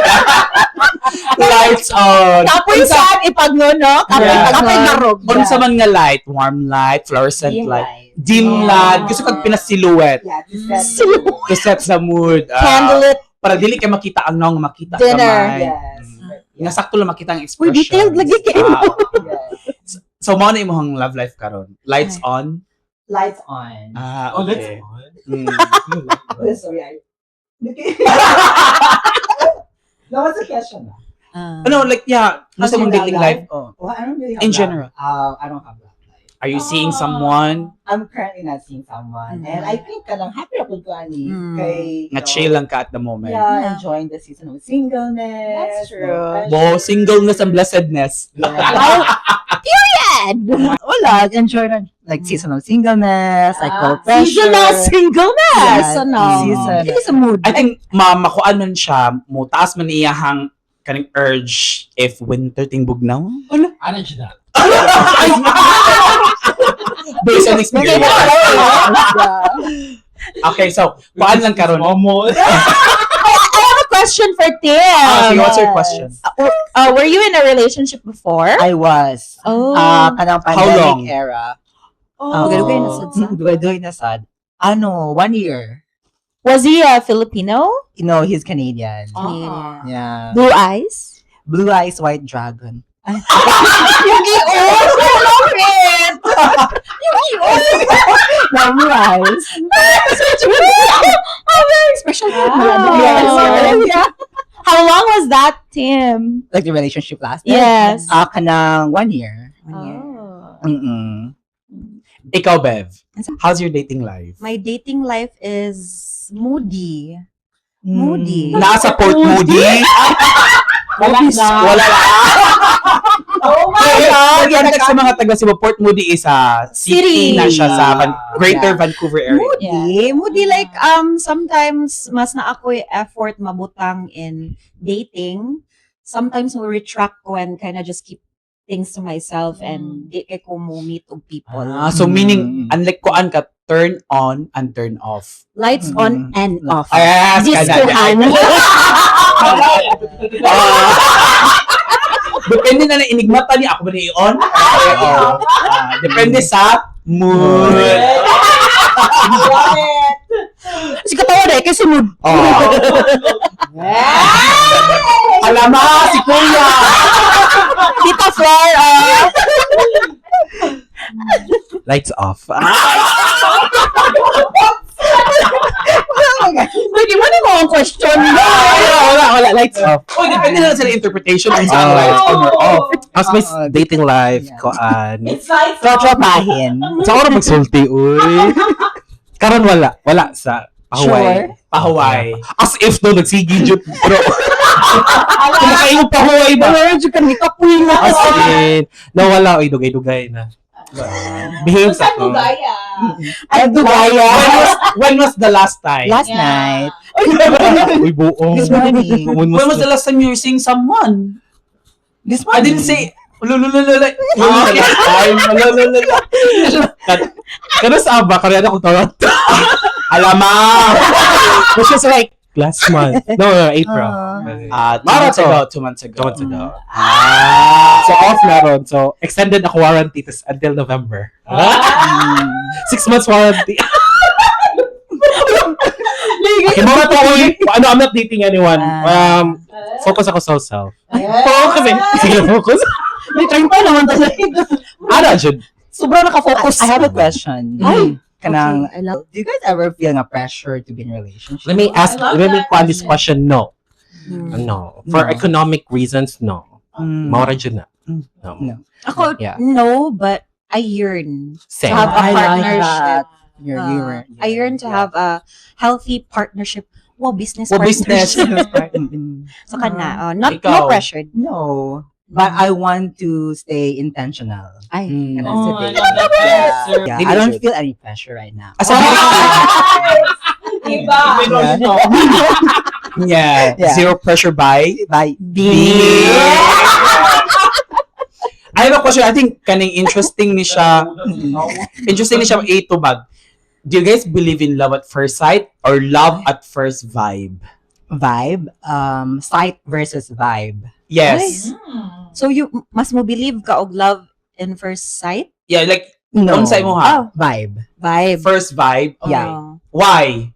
A: Lights on.
B: Kapoy saan ipagno, no? Kapoy kapoy garog.
A: Unsa man nga light? Warm light, fluorescent
F: Dim
A: light.
F: light.
A: Dim light. Gusto kag pinasilhouette.
F: Yeah, to set the mood.
A: To set the mood. Ah,
C: Candlelit
A: para dili kay makita ang nong makita
C: Dinner.
A: gamay.
F: Yes.
A: Nga sakto lang makita ang expression.
C: Uy, detailed lagi kayo.
A: Ah,
F: Yes.
A: so mao na imong love life karon. Lights on.
F: Lights on.
A: Ah,
E: Oh, that's
A: okay.
E: on.
A: Mm.
F: Sorry, I No, what's the question?
C: Ah.
A: Ano, like, yeah,
F: How's
A: gusto
F: your
A: mong dating
F: love
A: life?
F: life? Oh, well, I don't really have
A: In
F: love.
A: general.
F: I don't have love life.
A: Are you seeing someone?
F: I'm currently not seeing someone.
C: Mm.
F: And I think kanang happy ako ko ani kay
A: Nga chill lang ka at the moment.
F: Yeah,
C: Yeah.
F: enjoying the season of singleness.
B: That's true.
F: No pressure.
A: Bo, singleness and blessedness.
F: Yeah.
C: Period!
F: Wala, enjoy na like season of singleness, like no pressure.
C: Seasonal singleness!
F: Yeah,
C: Ano?
F: season.
C: Hindi sa mood.
A: I think makuan man siya, mo taas man iyahang kaning urge if winter ting bugnaw. Wala.
E: Ano siya?
A: Based on experience.
F: Yeah.
A: Okay, so kuan lang karon.
E: Momo.
B: I have a question for Tim.
A: Ah, sige, what's your question?
B: Were you in a relationship before?
F: I was.
B: Oh.
F: Ah, kanang
A: How long?
F: pandemic era.
B: Oh.
C: Dugay-dugay na sad sa?
F: Dugay-dugay na sad. Ano, 1 year.
B: Was he a Filipino?
F: You know, he's Canadian.
C: Canadian.
F: Yeah.
B: Blue eyes?
F: Blue eyes, white dragon.
C: Yu-Gi-Oh! I love it! Yu-Gi-Oh!
F: No, blue eyes.
C: Oh, very special.
B: Wow.
F: Yes.
B: Yeah. How long was that, Tim?
F: Like the relationship lasted?
B: Yes.
F: Ah, kanang 1 year.
C: 1 year.
B: Oh.
F: Mm-mm.
A: Ikaw, Bev. How's your dating life?
C: My dating life is moody. Moody.
A: Nasa Port Moody?
D: Wala na.
A: Wala na.
D: Oh my
A: For context sa mga taga Cebu, Port Moody is a city,
B: City.
A: na siya sa Greater
F: Yeah.
A: Vancouver area.
C: Moody. Moody, like, sometimes, mas na ako'y effort mabutang in dating. Sometimes mo retract ko and kind of just keep things to myself and di kay ko mo meet og people.
A: Ah, so meaning, unlike kuan ka, turn on and turn off.
C: Lights on and off.
A: Yes,
C: Diskuhan.
A: Ah. Depende na lang enigmata ni ako ba ni i-on? Okay, oh. Ah, depende sa mood.
D: Love it.
C: Kasi katawa na eh, kasi mood.
A: Oh. Alam mo, si Kuya!
C: Tita Flor, ah.
E: Lights off.
C: Pwede mo na mga question.
E: Wala, wala, wala. Lights off.
A: Oh, depende na lang sa interpretation kung saan
E: Ah.
A: lights on or off.
E: How's my
F: Oo.
E: dating life,
F: Yeah.
E: koan?
D: It's lights off.
F: Trotropahin.
E: Sa ako na magsulti, uy. Karon wala. Wala sa pahuway.
A: Pahuway.
E: As if no, nagsigi jud. Pero, kumakain mo pahuway ba?
C: Wala jud kami kapoy na.
E: As in, no, wala, uy, dugay-dugay na. Behave sa
D: Saan
E: ako.
D: mo gaya?
C: Ay, dugaya.
A: When was the last time?
F: Last
D: Yeah.
F: night.
E: Uy, buong.
F: This morning.
E: When
A: When was the last time you were seeing someone?
F: This
A: I
F: morning.
A: didn't say lulululula. When was the last time? Lulululula.
E: Kano sa aba, kaya ako Toronto.
A: Alam mo!
E: Which was like, last month. No, April.
A: Ah, 2
E: Mara
A: months
E: to.
A: ago. 2 months ago.
E: 2 months ago.
A: Ah.
E: So off na ron. So extended ako warranty tas until November. 6 months warranty. Okay, mura to, uy. Ano, I'm not dating anyone. Focus ako sa self.
D: Focus
E: eh. Sige, focus.
C: May time pa naman talaga.
E: Ano, Jud?
C: Sobrang nakafocus.
F: I have a question.
C: Ay,
F: Kanang,
C: okay, I love-
F: do you guys ever feel nga pressure to be in a relationship?
E: Let me ask,
D: I love
E: let me
D: that
E: qual this
D: question.
E: question. No.
C: Mm.
E: No. For
F: No.
E: economic reasons, no.
F: Mm.
E: Maura jud na. No.
F: No.
C: Ako,
E: Yeah.
C: no, but I yearn to
E: Same.
C: have a
F: I like
C: partnership.
F: that. You're,
C: I yearn to have a healthy partnership. Well, business
A: Well, business.
C: partnership.
F: Mm-mm.
C: So ka na. Oh, not,
A: Ikaw.
C: no pressured.
F: No. But I want to stay intentional.
C: Ay.
F: And
D: Oh,
F: that's
D: I
F: the
D: love that answer.
F: Yeah, I don't feel any pressure right now.
A: Asa
D: Iba.
A: Yeah.
F: Yeah.
A: Zero pressure by
F: Bye.
A: B. I have a question. I think kaning interesting ni siya. Interesting ni siya A to bag. Do you guys believe in love at first sight or love at first vibe?
F: Vibe. Sight versus vibe.
A: Yes.
D: Mm.
C: So you mas mo believe ka og love in first sight?
A: Yeah, like
F: No.
A: unsay mo ha?
C: Oh,
F: Vibe.
C: vibe.
A: First vibe. Okay.
F: Yeah.
C: Oh.
A: Why?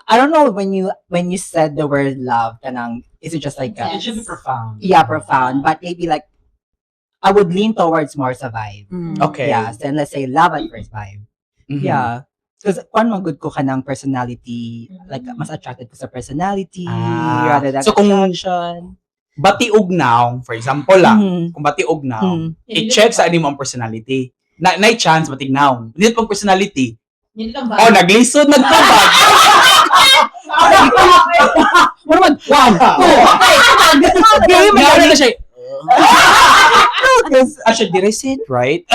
F: I don't know when you said the word love, kanang, is it just like a,
E: It should be profound.
F: yeah, profound, but maybe like I would lean towards more sa vibe.
C: Mm.
A: Okay.
F: Yeah, so then let's say love at first vibe.
A: Mhm.
F: Yeah. Because kung man gud ko kanang personality, like mas attracted ko sa personality rather than
A: So kung
F: attraction.
A: Bati og nawong, for example lang, kung bati og nawong, i-check sa mo ang personality. Na chance batig nawong. Hindi pang personality.
D: Yun lang ba?
A: Oh, naglisod, nagtubag.
F: Mura mag one, two,
B: Okay,
A: Nga na siya.
F: 'Cause
A: Actually, did I say it right?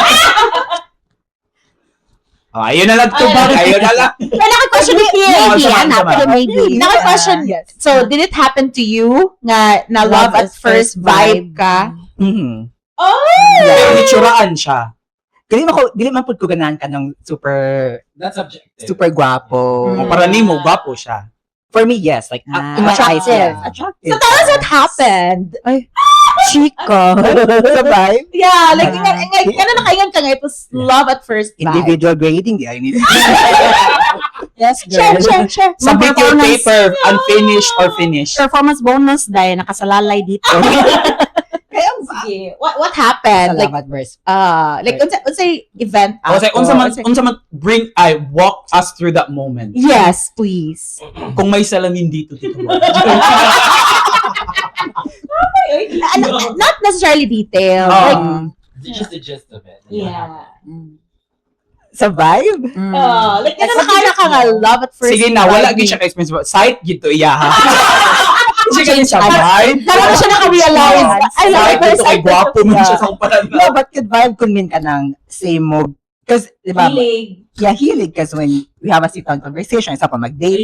A: Oh, ayun na lang tubag. Ayun na lang.
B: Pero naka-question ni
A: Oh,
B: Maybe,
A: sama,
B: ana,
A: sama.
B: pero maybe. Naka-question.
F: Yes.
B: So, did it happen to you nga na love at first vibe ka?
F: Mhm.
D: Oh!
A: Pero hitsuraan siya.
F: Dili man pud ko ganahan ka ng super
E: That's subjective.
F: super gwapo.
A: Oh, para nimo gwapo siya.
F: For me, yes. Like, in my eyes,
C: Attractive.
F: yeah. Attractive.
B: So, tell us what happened.
C: Ay, chica.
F: Sa vibe?
B: Yeah, like, nga nakaingan ka nga, it was love at first vibe.
F: Individual grading, di ay need.
C: Yes,
B: Share,
C: girl.
B: share, share.
A: Submit your
C: Performance.
A: paper, unfinished or finished.
C: Performance bonus dahil nakasalalay dito.
F: Kaya ang
B: Sige. What happened? Like,
F: Salamat, verse.
B: like, unsay event
A: O say,
B: ato?
A: unsa man bring I walk us through that moment.
B: Yes, please.
A: Kung may salamin dito, Tito Boy.
B: Ano, not necessarily detail.
A: Oh.
B: Like,
E: Just the gist of it.
D: Yeah.
F: Sa vibe?
B: Like, nga nakana ka nga, love at first
A: Sige na, wala
B: vibe.
A: gyud siya ka-expense. Sight gid to iya ha. Siya kay sa vibe.
B: Parang na siya naka-realize. Ay, love
A: Sight
B: at first
A: dito kay
B: sight.
A: gwapo man siya sa kumparan.
F: No, but good vibe kung min ka ng same mo. Because, di ba,
D: Hilig.
F: yeah, hilig kasi when we have a sit-down conversation, isa pa mag-date,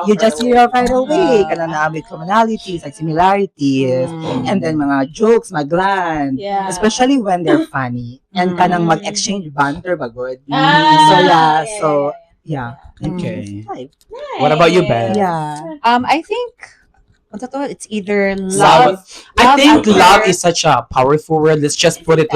F: you just hit it off right away. Kanang naa may commonalities, like similarities, and then mga jokes, magland. Especially when they're funny. And kanang mag-exchange banter ba good?
D: Ah,
F: So, yeah, so, yeah.
A: Okay.
F: Vibe.
A: What about you, Beth?
F: Yeah.
C: I think, ano to, it's either
A: Love.
C: love.
A: I
C: Love
A: think
C: at
A: love
C: first-
A: is such a powerful word. Let's just put it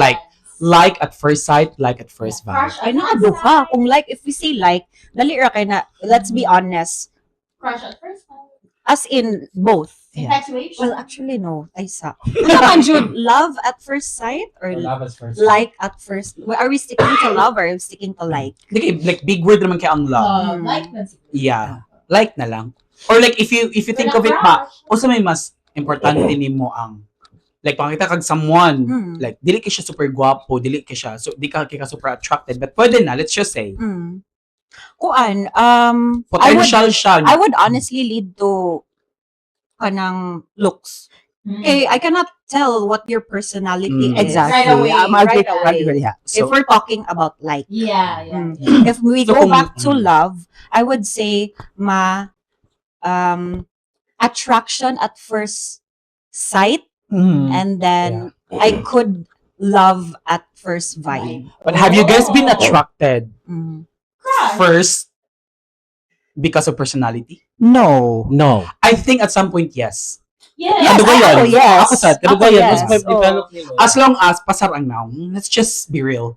A: like at first sight, like at first vibe.
D: Crush
C: Ay,
D: at
C: nakaduha. Kung like, if we say like, dali ra kay na, let's be honest.
D: Crush at first sight.
C: As in, both.
F: Yeah.
D: Infatuation.
C: Well, actually, no. Ay, sa. Ano man, Jude? Love at first sight? Or
E: Love at first
C: like at first? Well, are we sticking to love or are we sticking to like?
A: Hindi kay like big word naman kay ang love.
D: Like man siguro.
A: Yeah. Like na lang. Or like if you think of it ba, usa may mas importante nimo ang like pakita kag someone like dili kay siya super gwapo, dili kay siya so di ka kay ka super attracted, but pwede na, let's just say
C: Kuan, I would,
A: potential siya.
C: I would honestly lead to kanang looks. Okay, I cannot tell what your personality is.
F: Exactly.
D: Right away,
C: right away.
F: Agree, yeah.
A: So,
C: If we're talking about like. If we
A: So
C: go
A: kung-
C: back to love, I would say ma attraction at first sight and then I could love at first vibe.
A: But have you guys been attracted
D: Crush.
A: first because of personality?
F: No.
E: No.
A: I think at some point, yes.
D: Yes.
A: Kadugayan.
C: Ako, yes.
E: Ako sad, kadugayan.
C: Ako,
E: Mas
C: yes.
E: may develop nila.
A: As long as pasar ang nawong, let's just be real.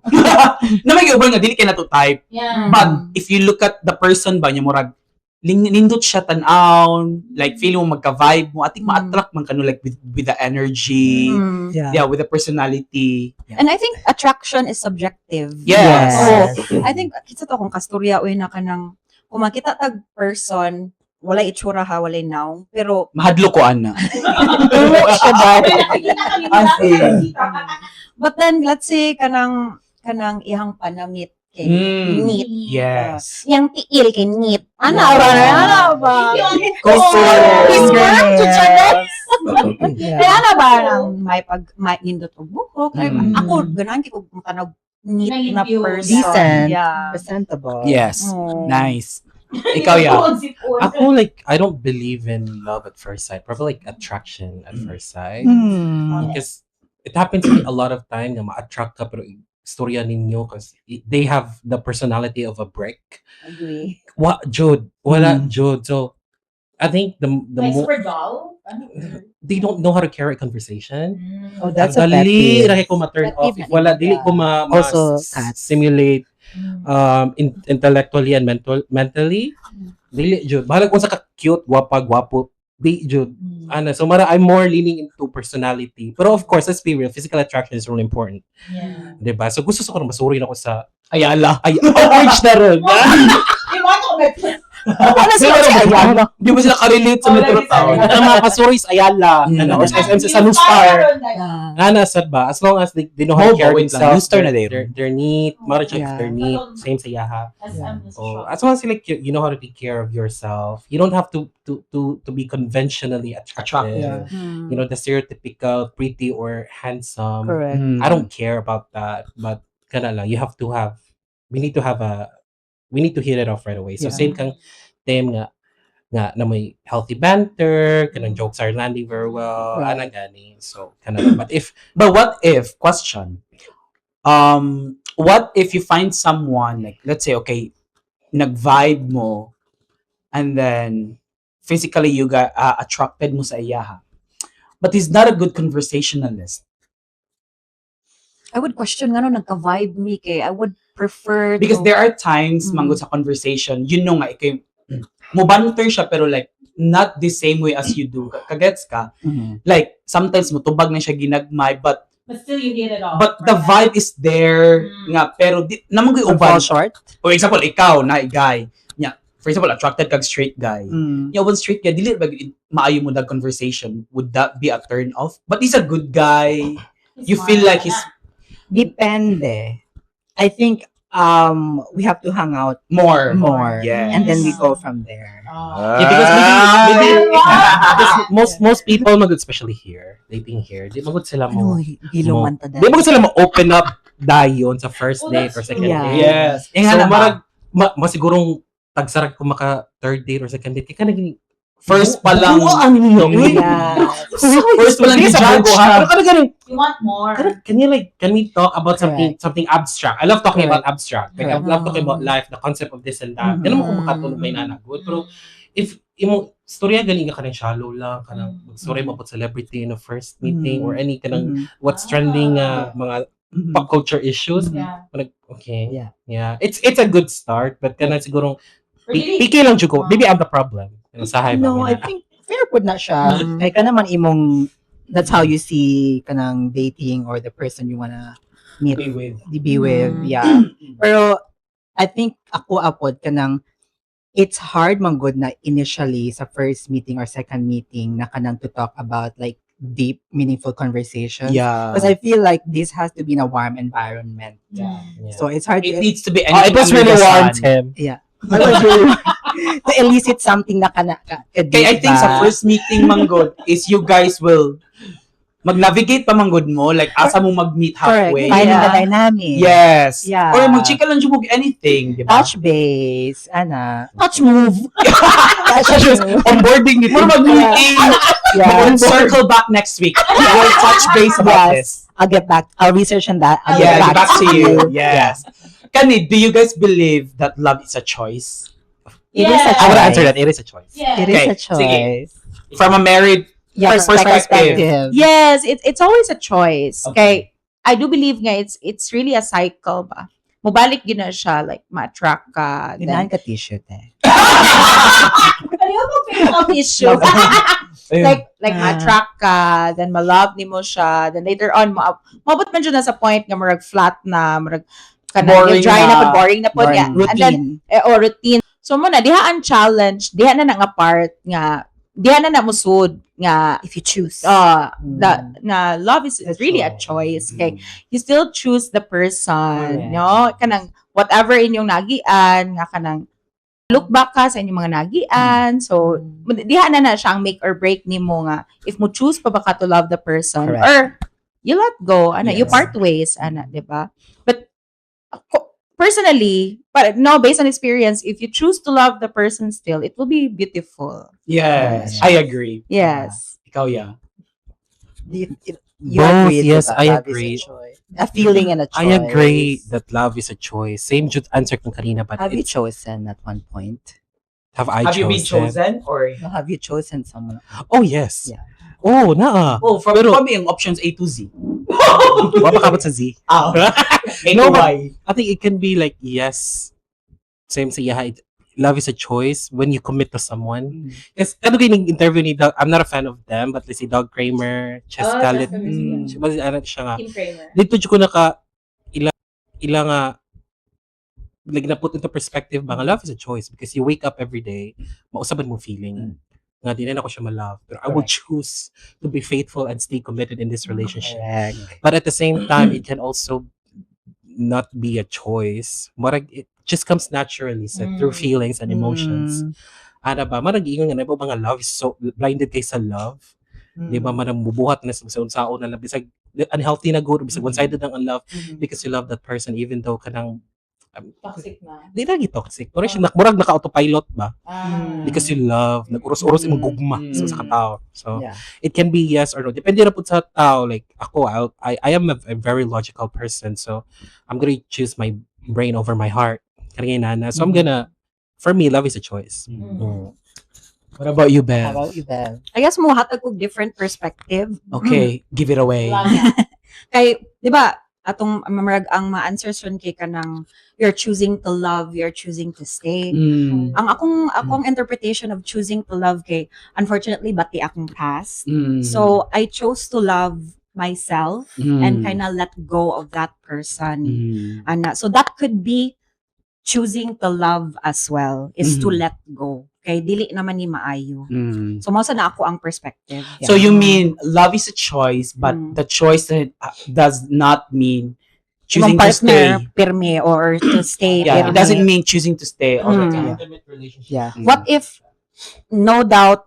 A: Na may uban nga dili kay na to type. But if you look at the person ba niya murag nindot siya tan-awon, like feel mo magka-vibe mo, ating ma-attract man kanu like with the energy, yeah, with the personality. Yeah.
C: And I think attraction is subjective.
A: Yes.
C: Oh, I think kita to kung kasturya uy na kanang kung makita tag person walay itsura ha, walay naong, pero
A: Mahadlo ko ana.
C: tulo siya ba?
D: Nakita kami
F: As
D: nila.
F: in.
C: But then let's say kanang ihang panamit kay neat. Iyang tiil kay neat. Ana ba? Ana ba?
A: Go.
C: His work to Janet. Kaya ana ba nang may pag may nindot og buhok? Ay, ako ganahan kay kog mutanaw neat na
D: Nangin yun.
C: person.
F: Decent.
C: Yeah.
F: Presentable.
A: Yes.
C: Oh.
A: Nice. Ikaw ya.
E: Ako, like, I don't believe in love at first sight. Probably like attraction at first sight. Because it happens to me a lot of time na ma-attract ka pero istorya ninyo because they have the personality of a brick.
C: Agree.
E: Wa, Jude. Wala, Jude. So, I think the
D: Like
E: more
D: super dull. Ano?
E: they don't know how to carry a conversation.
F: Oh, that's a
E: Ang
F: pet
E: dali
F: peeve.
E: ra kay ko ma-turn
C: Pet
E: off.
C: peeve
E: If
C: na
E: wala,
C: nila.
E: dili ko ma
F: Also, cats.
E: simulate intellectually and mentally. Dili jud. Bahalag unsa ka cute, gwapa, gwapo, Di jud. Ana, so mara I'm more leaning into personality. Pero of course, let's be real, physical attraction is really important. 'Di ba? So gusto ko masuri na ako sa
A: Ayala.
E: Ay, orange na ron.
C: Wala sila sa Ayala.
A: Di ba sila ka-relate sa
D: Oh,
A: Metro
D: lagi
A: Town?
E: Ang mga kasuri sa Ayala, ano, or sa SM sa New Star. Ana sad ba? As long as they know how to
A: Oh,
E: carry
A: wait lang.
E: themselves,
A: New Star na
E: they're neat, mara siya if they're neat, same sa Yaha. Oh, as long as you like you know how to take care of yourself, you don't have to be conventionally attractive.
A: Attractive.
E: The stereotypical pretty or handsome.
F: Correct.
E: I don't care about that, but kana lang, you have to have we need to have a we need to hit it off right away. So same kang Tem nga na may healthy banter, kanang jokes are landing very well, ana gani. So kana lang. But if
A: But what if, question, what if you find someone, like, let's say, okay, nag-vibe mo, and then physically you got attracted mo sa iyaha, but he's not a good conversationalist?
C: I would question nga no nagka-vibe mi kay I would prefer
A: Because
C: to
A: there are times, manggod sa conversation, nga, ikay, mo banter siya, pero like, not the same way as you do. Kagets ka?
F: Mhm.
A: Like, sometimes mutubag na siya ginagmay, but
D: But still you hit it off.
A: but the vibe is there nga, pero di naman ko'y
F: So,
A: uban.
F: fall short?
A: For example, ikaw na guy nya, for example, attracted kag straight guy nya, uban straight guy dili ba gid maayo mo dag conversation? Would that be a turn off? But he's a good guy, you feel like he's
F: Depende. I think we have to hang out
A: more
F: more. And then we go from there.
E: Yeah, because maybe because most people magud, especially here, dating here, di magud sila mo.
C: Ano, giluman ta
E: Di magud sila mo open up dayon sa first
D: Oh,
E: date
D: that's
E: or second
D: true.
E: date.
A: Yes.
E: So
A: Ingana ba?
E: marag ma sigurong tagsarag ko maka third date or second date kay kanang
A: First pa lang.
E: Oo, ano niyo?
A: First pa lang
E: Hindi sa
A: gi-judge
E: bugo, ha?
A: na.
E: Pero kana ganing
D: You want more.
E: Can you like can we talk about something abstract? I love talking
F: Correct.
E: about abstract. Like I love talking about life, the concept of this and that. Ganun mo kung makatulog may nanagod. Pero if imo storya gani nga kanang shallow lang, kanang magstorya mo about celebrity in a first meeting or any kanang what's trending mga pop culture issues. Like, okay. Yeah. It's a good start, but kanang sigurong
D: Or dili-
E: PK lang jud ko. Maybe I'm the problem. Sahay ba?
F: No, I think fair pud na siya. Kay kana man imong, that's how you see kanang dating or the person you wanna meet,
A: Be with.
F: Be with, yeah. Pero I think ako apod kanang it's hard man gud na initially sa first meeting or second meeting na kanang to talk about like deep meaningful conversations. Because I feel like this has to be in a warm environment. So it's hard
A: It
F: to
A: needs to be
E: Oh, it
A: anything
E: was
A: under
E: really
A: the
E: warm,
A: sun.
E: Tim.
F: I was really to elicit something na kana ka
A: Kay I
F: deep
A: think sa
F: ba?
A: first meeting manggod is you guys will mag-navigate pa manggod mo, like asa mo mag-meet
F: Correct.
A: halfway.
F: Finding the dynamic.
A: Yes.
F: Yeah.
A: Or magchika lang jud og anything, di ba?
F: Touch base, ana.
C: Touch move.
F: Touch move.
A: Onboarding nito. Mura mag-meeting.
F: Yeah.
A: We'll circle back next week. We'll touch base about
F: Yes. I'll get back. I'll research on that. I'll
A: this. Yeah,
F: get
A: get back to you. Yes. Kani, do you guys believe that love is a choice?
F: It is a
E: I would
F: choice.
E: answer that. It is a choice.
D: Yeah.
F: It is
A: Okay,
F: a choice.
A: From a married
F: Yeah,
A: perspective.
F: perspective.
B: Yes, it's always a choice.
A: Okay.
B: Okay. I do believe nga it's really a cycle ba. Mubalik gyud na siya, like ma-attract ka. Then,
F: Ganahan ka t-shirt eh.
B: Ano yung facial tissue? Like ma-attract ka, then ma-love nimo siya, then later on maabot man jud na sa point nga murag flat na, murag kanang
A: Boring
B: dry na
A: na.
B: pod, boring na pod nga.
F: Boring.
B: And then
F: Routine.
B: eh, or routine. So mo na diha ang challenge, diha na na nga part nga diha na na musud nga
C: If you choose.
B: The na love is
F: That's
B: really a
F: true.
B: choice. Kay you still choose the person,
F: Correct.
B: no? Kanang whatever inyong nagian, nga kanang look back ka sa inyong mga nagian. So diha na na siya ang make or break nimo nga if mo choose pa ba ka to love the person
F: Correct.
B: or you let go, ana, you
A: Yes.
B: part ways, ana, di ba? But ako, personally, but no, based on experience, if you choose to love the person still, it will be beautiful.
A: Yes. I agree.
B: Yes.
A: Ikaw, yeah.
F: Do you
E: Both,
F: agree to
E: yes,
F: that
E: I
F: love is a
E: agree.
F: choice? A feeling and a choice.
E: I agree that love is a choice. Same jud answer kang kanina, but
F: Have you
E: it's,
F: chosen at one point?
E: Have I
A: Have
E: chosen?
A: you been chosen or
F: No, have you chosen someone?
E: Oh, yes.
F: Yeah.
E: Oh, naa.
A: Oh, from
E: Pero-
A: probably ang options A to Z.
E: Wa pa kabot sa Z.
A: Ah. A
E: No,
A: to
E: but-
A: Y.
E: I think it can be like yes. Same sa iyaha. It, love is a choice when you commit to someone. Kasi ano kayo interview ni Doug, I'm not a fan of them, but let's see, Doug Kramer, Cheska,
D: Oh,
E: Lit, ano siya nga.
D: Kim Kramer.
E: Dito jud ko naka ila nga like na put into perspective ba nga love is a choice because you wake up every day, mausaban mo feeling nga di na ako siya ma-love, pero I will choose to be faithful and stay committed in this relationship.
F: Correct.
E: But at the same time, it can also not be a choice. Marag it just comes naturally sa through feelings and emotions. Ana ba, marag ingon nga na ba mga love is so blinded kay sa love. Di ba, marag mubuhat na sa unsaon na lang bisag unhealthy na gud, bisag one-sided ang love because you love that person even though kanang
D: Toxic na.
E: di lagi toxic. Pero siya murag naka-autopilot ba?
D: Ah.
E: Because you love, nag-uros-uros imong gugma sa katao. So, it can be yes or no. Depende na pud sa tao. Like, ako, I am a very logical person. So, I'm gonna choose my brain over my heart. Kanang nana. So, I'm gonna, for me, love is a choice.
A: What about you, Bev?
F: How about you, Bev?
C: I guess mo hatag og different perspective.
A: Okay, give it away.
C: Kay, di ba, atong mamarag ang ma-answers ron kay kanang you're choosing to love, you're choosing to stay. Ang akong interpretation of choosing to love kay unfortunately bati akong past. So I chose to love myself and kind of let go of that person. Ana, so that could be choosing to love as well, is to let go. Kay dili naman ni maayo. So mao sa na ako ang perspective.
A: So you mean love is a choice, but the choice that does not mean choosing
C: Imong
A: to stay.
C: partner pirmi or to stay
A: Yeah, it
C: pirmi.
A: doesn't mean choosing to stay all the time.
E: Intimate relationship.
C: What if no doubt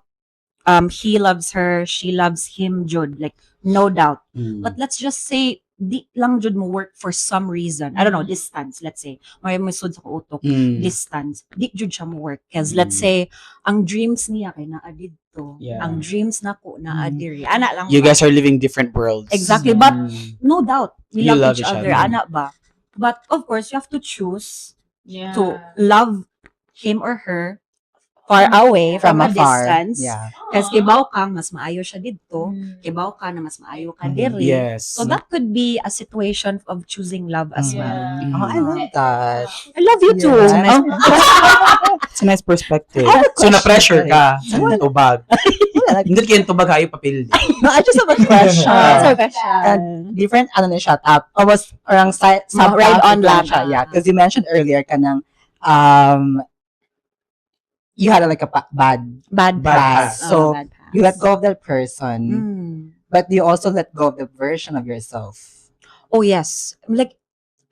C: he loves her, she loves him jud, like no doubt. But let's just say di lang jud mo work for some reason. I don't know, distance, let's say. May musod sa utok. Distance. Di jud siya mo work. Cause let's say, ang dreams niya kay naa didto. Ang dreams nako naa diri. Ana lang
A: You
C: ba?
A: guys are living different worlds.
C: Exactly. But no doubt, we
A: You
C: love
A: love
C: each
A: each
C: other.
A: other.
C: Ana ba? But of course, you have to choose to love him or her far away from,
F: From
C: a
F: afar.
C: distance. Kasi kibaw kang mas maayo siya didto, kibaw ka na mas maayo ka diri. So that could be a situation of choosing love as well.
F: Oh, I love that.
C: I love you too.
A: It's a nice perspective.
F: I have a
A: So na-pressure
F: question.
A: ka sa tubag.
F: Wala,
A: Hindi kayo tubag kayo papel.
F: No, I just have a question.
C: That's our question.
F: Different ano na shut up. Almost orang sub
C: Ride on lang.
F: siya. Yeah, because you mentioned earlier kanang you had like a bad
C: Bad
A: Bad
C: pass.
F: past. So,
C: Oh, bad pass.
F: you let go of that person, but you also let go of the version of yourself.
C: Oh yes. Like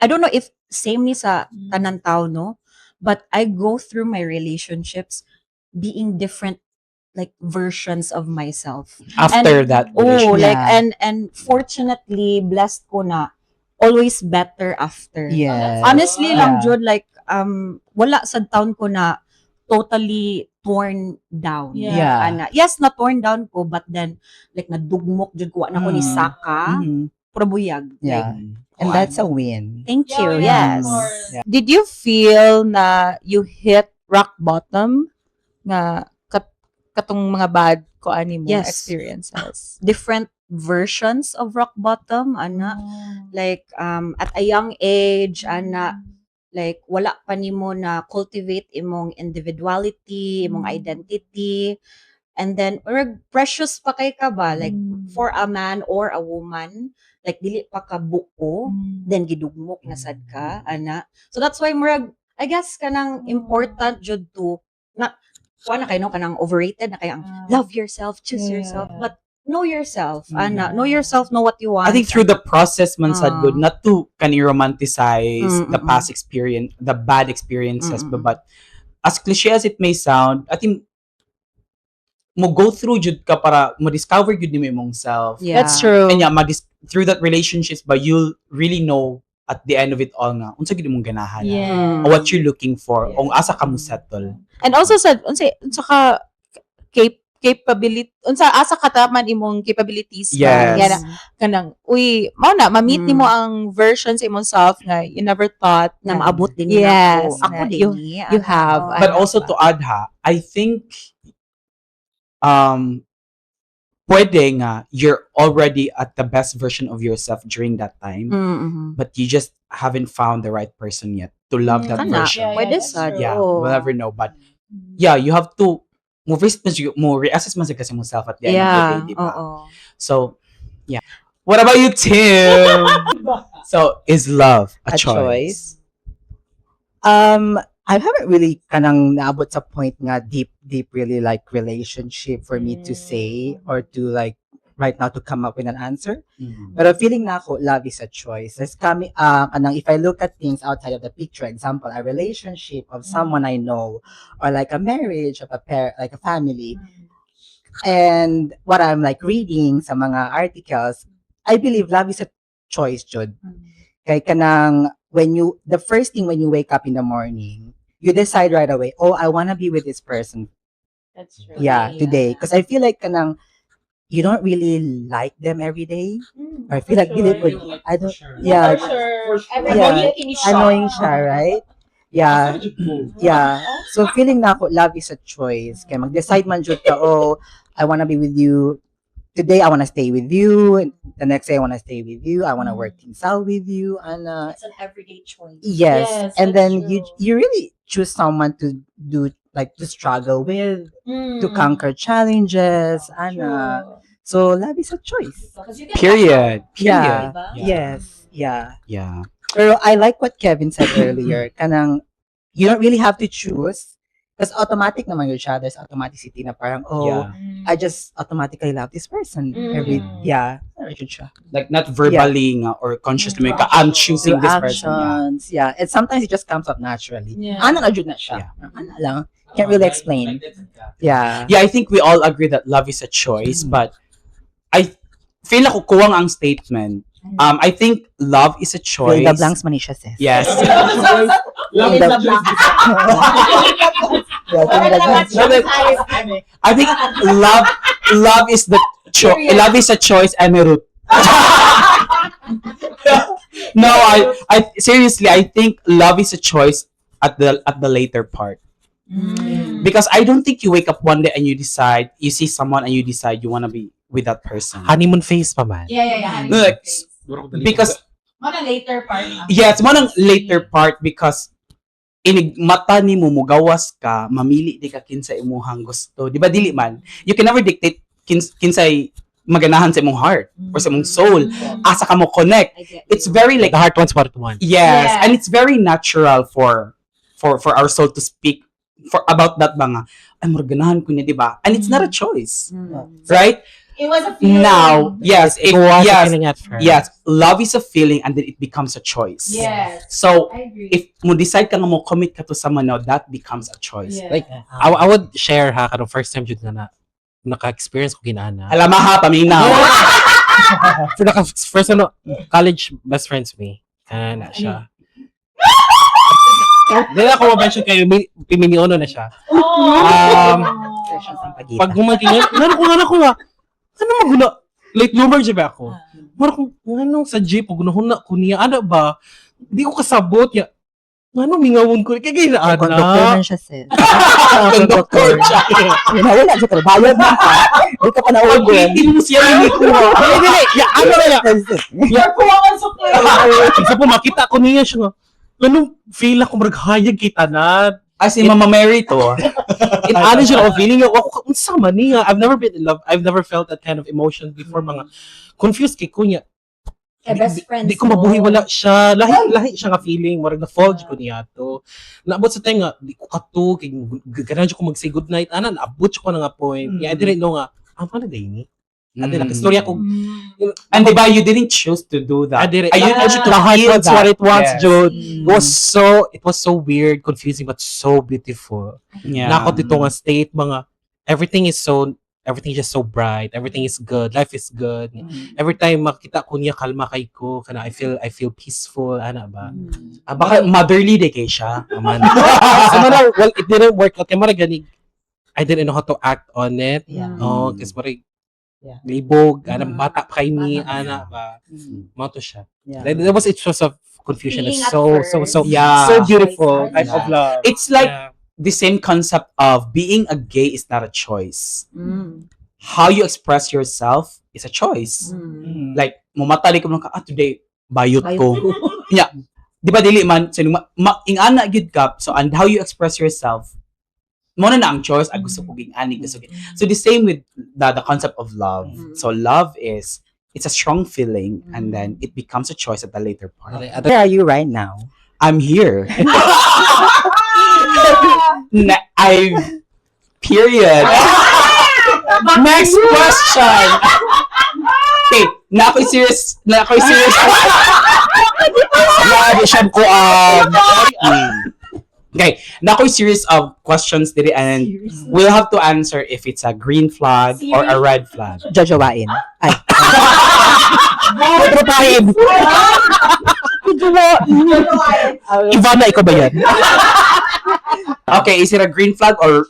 C: I don't know if same ni sa tanan tao, no? But I go through my relationships being different like versions of myself.
A: After that
C: Oh,
A: relationship.
C: like and fortunately blessed ko na always better after. Honestly lang jud, like wala sa taon ko na totally torn down. Ana. Yes, na torn down ko, but then like nadugmok jud ko, wa na ko ni saka, pero buyag. Like,
F: And that's a win.
C: Thank
D: Yeah,
C: you.
D: yeah,
C: Yes.
D: of course.
B: Did you feel na you hit rock bottom nga katong mga bad ko ani mo
C: Yes.
B: experiences?
C: Different versions of rock bottom, ana. Like at a young age, ana, like wala pa nimo na cultivate imong individuality, imong identity. And then or precious pa kay ka ba, like for a man or a woman, like dili pa ka buo, then gidugmok na sad ka, ana. So that's why murag I guess kanang important jud to na kuha na kayo no, kanang overrated na kay ang love yourself, choose yourself, but know yourself, ana, know yourself, know what you want.
A: I think through the process man sad
C: Ah.
A: good not to kani romanticize the past experience, the bad experiences, but as cliche as it may sound, I think mo go through jud ka para mo discover jud nimo imong self.
B: That's true.
A: And yeah, through that relationships, but you'll really know at the end of it all nga unsa gid imong ganahan. Or what you're looking for, kung asa ka mo settle.
B: And also sa unsa ka capability, unsa asa ka taman imong capabilities ba? Nga na, kanang uy mao na ma-meet nimo ang version sa imong self nga you never thought
C: Na maabot din
B: Yes,
C: ako. Ako
B: na
C: din ni,
B: you
C: ano.
B: have,
A: But
B: ano
A: also
B: ba?
A: to add ha, I think pwede nga you're already at the best version of yourself during that time, but you just haven't found the right person yet. to love that
C: Kana,
A: version.
C: pwede
D: Yeah, that's
C: sad.
D: true.
A: Yeah,
C: Oo.
A: we'll never know. But yeah, you have to mo risk mo reassess man sa kasi mo self at the end of the day, di ba?
C: Oo.
A: So, yeah. What about you, Tim? So, is love a
F: A
A: choice?
F: choice? I haven't really kanang naabot sa point nga deep, deep really like relationship for me to say or to like right now to come up with an answer. Pero feeling na ako, love is a choice. It's coming, kanang if I look at things outside of the picture, example, a relationship of someone I know, or like a marriage of a pair, like a family, and what I'm like reading sa mga articles, I believe love is a choice, jud. Kay kanang when you the first thing when you wake up in the morning, you decide right away, "Oh, I wanna be with this person."
D: That's true.
F: Yeah, today. Because I feel like kanang you don't really like them every day. Or I feel like dili ko I don't, yeah,
D: For sure.
B: Every
F: Yeah.
B: morning kini siya.
F: Annoying siya, right? Yeah. So feeling na ako, love is a choice. Kaya mag-decide man jud ka, "Oh, I wanna be with you. Today, I wanna stay with you. And the next day, I wanna stay with you. I wanna work things out with you." And
C: It's an everyday choice.
F: Yes.
D: Yes,
F: And
D: that's
F: then you
D: true.
F: You really choose someone to do like to struggle with, to conquer challenges. And so love is a choice.
D: Because you can
A: Period.
F: Yeah.
A: Period.
D: Diba?
A: Yeah.
F: Yes. Yeah. Pero I like what Kevin said earlier. Kanang, you don't really have to choose. Because automatic naman yun siya. There's automaticity na parang, "Oh, I just automatically love this person." Every, yeah. Ano siya.
A: Like not verbally nga or consciously ka, "I'm choosing
F: Through
A: this person." Yeah.
F: actions. Yeah. And sometimes it just comes up naturally. Ana na jud na siya. Ana lang. Can't really explain. Yeah.
A: Yeah, I think we all agree that love is a choice, but I feel ako kuwang ang statement. I think love is a
F: Fill
A: choice.
F: the blanks man siya, sis.
A: Yes.
F: Fill the Yeah, fill the blanks.
A: No, I think love is the love is a choice and a root. No, I seriously, I think love is a choice at the later part. Because I don't think you wake up one day and you decide, you see someone and you decide you want to be with that person.
E: Honeymoon phase pa man.
D: Yeah.
A: No, like, because
D: Mao na later part. Ah.
A: Yes, mao nang later part because inig mata nimo mugawas ka, mamili di ka kinsa imuhang gusto. Di ba dili man? You can never dictate kinsay maganahan sa imong heart or sa imong soul. Asa ka mo connect.
C: I get
A: It's
C: you.
A: very like
E: The heart wants what it wants.
A: Yes,
D: Yeah.
A: and it's very natural for our soul to speak for about that mga ay murag ganahan ko niya, di ba? And it's not a choice, right?
D: It was a feeling.
A: Now, yes,
E: It was a
A: yes,
E: feeling at first.
A: Yes, love is a feeling and then it becomes a choice. So,
D: I agree.
A: if mo decide ka nga mo commit ka to someone now, that becomes a choice.
E: Like, I would share ha, karong first time jud na na naka-experience ko ginana.
A: Alam ha, paminaw.
E: For naka first ano, college best friends me. Kana na siya. Hindi na ako ma-mention kayo, piminiono na siya.
D: Oh.
F: Sessions ang pagita.
E: Pag gumatingin, ngano ko nga, ano maguna, late bloomer siya ba ako? Mara ko, ngano sa jeep, pag gunahuna ko niya, ano ba? Hindi ko kasabot niya. Ngano mingawon ko, kay gay na ana.
F: Conductor man siya, sis.
A: Conductor siya.
F: Yun na, wala siya trabaho. Bayad na ka. Di ka pa naugon.
A: Pag-itin mo siya, hindi ko.
E: Dili, dili, ya, ano na,
D: You're kuwangan sa
E: Isa po, makita ko niya siya nga, ngano, feel ako, murag hayag kita na.
A: Ay, si Mama Mary to.
E: In ano siya, ako feeling, ako, unsa man niya. I've never been in love. I've never felt that kind of emotion before. Mga confused kay kunya.
C: Eh, best friends
E: Di ko mabuhi, wala siya. Lahi, lahi siya nga feeling. Murag na fall ko niya to. Naabot sa time nga, di ko kato, kay ganahan ko mag-say good night. Ana, naabot ko na nga point. Yeah, I didn't know nga, ang pala day ni. Ate, istorya ko.
A: And di ba, you didn't choose to do that.
E: I didn't.
A: Ay, you didn't choose to
E: The heart
A: feel
E: wants
A: that.
E: what it wants, Jude. It was so weird, confusing, but so beautiful. Nako dito nga state, mga, everything is just so bright. Everything is good. Life is good. Every time makita ko niya, kalma kay ko. Kana, I feel peaceful. Ana ba?
A: Ah, baka motherly day kay siya.
E: Aman. So, mana, well, it didn't work out. Kaya mara gani, I didn't know how to act on it. Oh, kasi mara, libog, ana, bata pa kay mi, ana ba. Mao to siya. Like, that was, it was of confusion.
C: Feeling
E: It's
C: at
E: so, so, so,
C: first.
E: So beautiful
C: Choice.
E: type of love.
A: It's like the same concept of being a gay is not a choice. How you express yourself is a choice. Like, mumatali ko ka, "Ah, today, bayot ko." Yeah. Di ba dili man so ma, ingana gyud ka, so and how you express yourself mo na na ang choice, ah, gusto ko ging ani, gusto ko. So the same with the concept of love. So love is it's a strong feeling and then it becomes a choice at the later part.
F: Where are you right now?
A: I'm here. Na, I period. Next question. Okay, na ako'y serious, na ako'y serious. Grabe siya ko. Okay, na ako'y series of questions diri and we'll have to answer if it's a green flag or a red flag.
F: Jojowain. Ay.
E: Tropahin! Ivana, ikaw ba yan?
A: Okay, is it a green flag or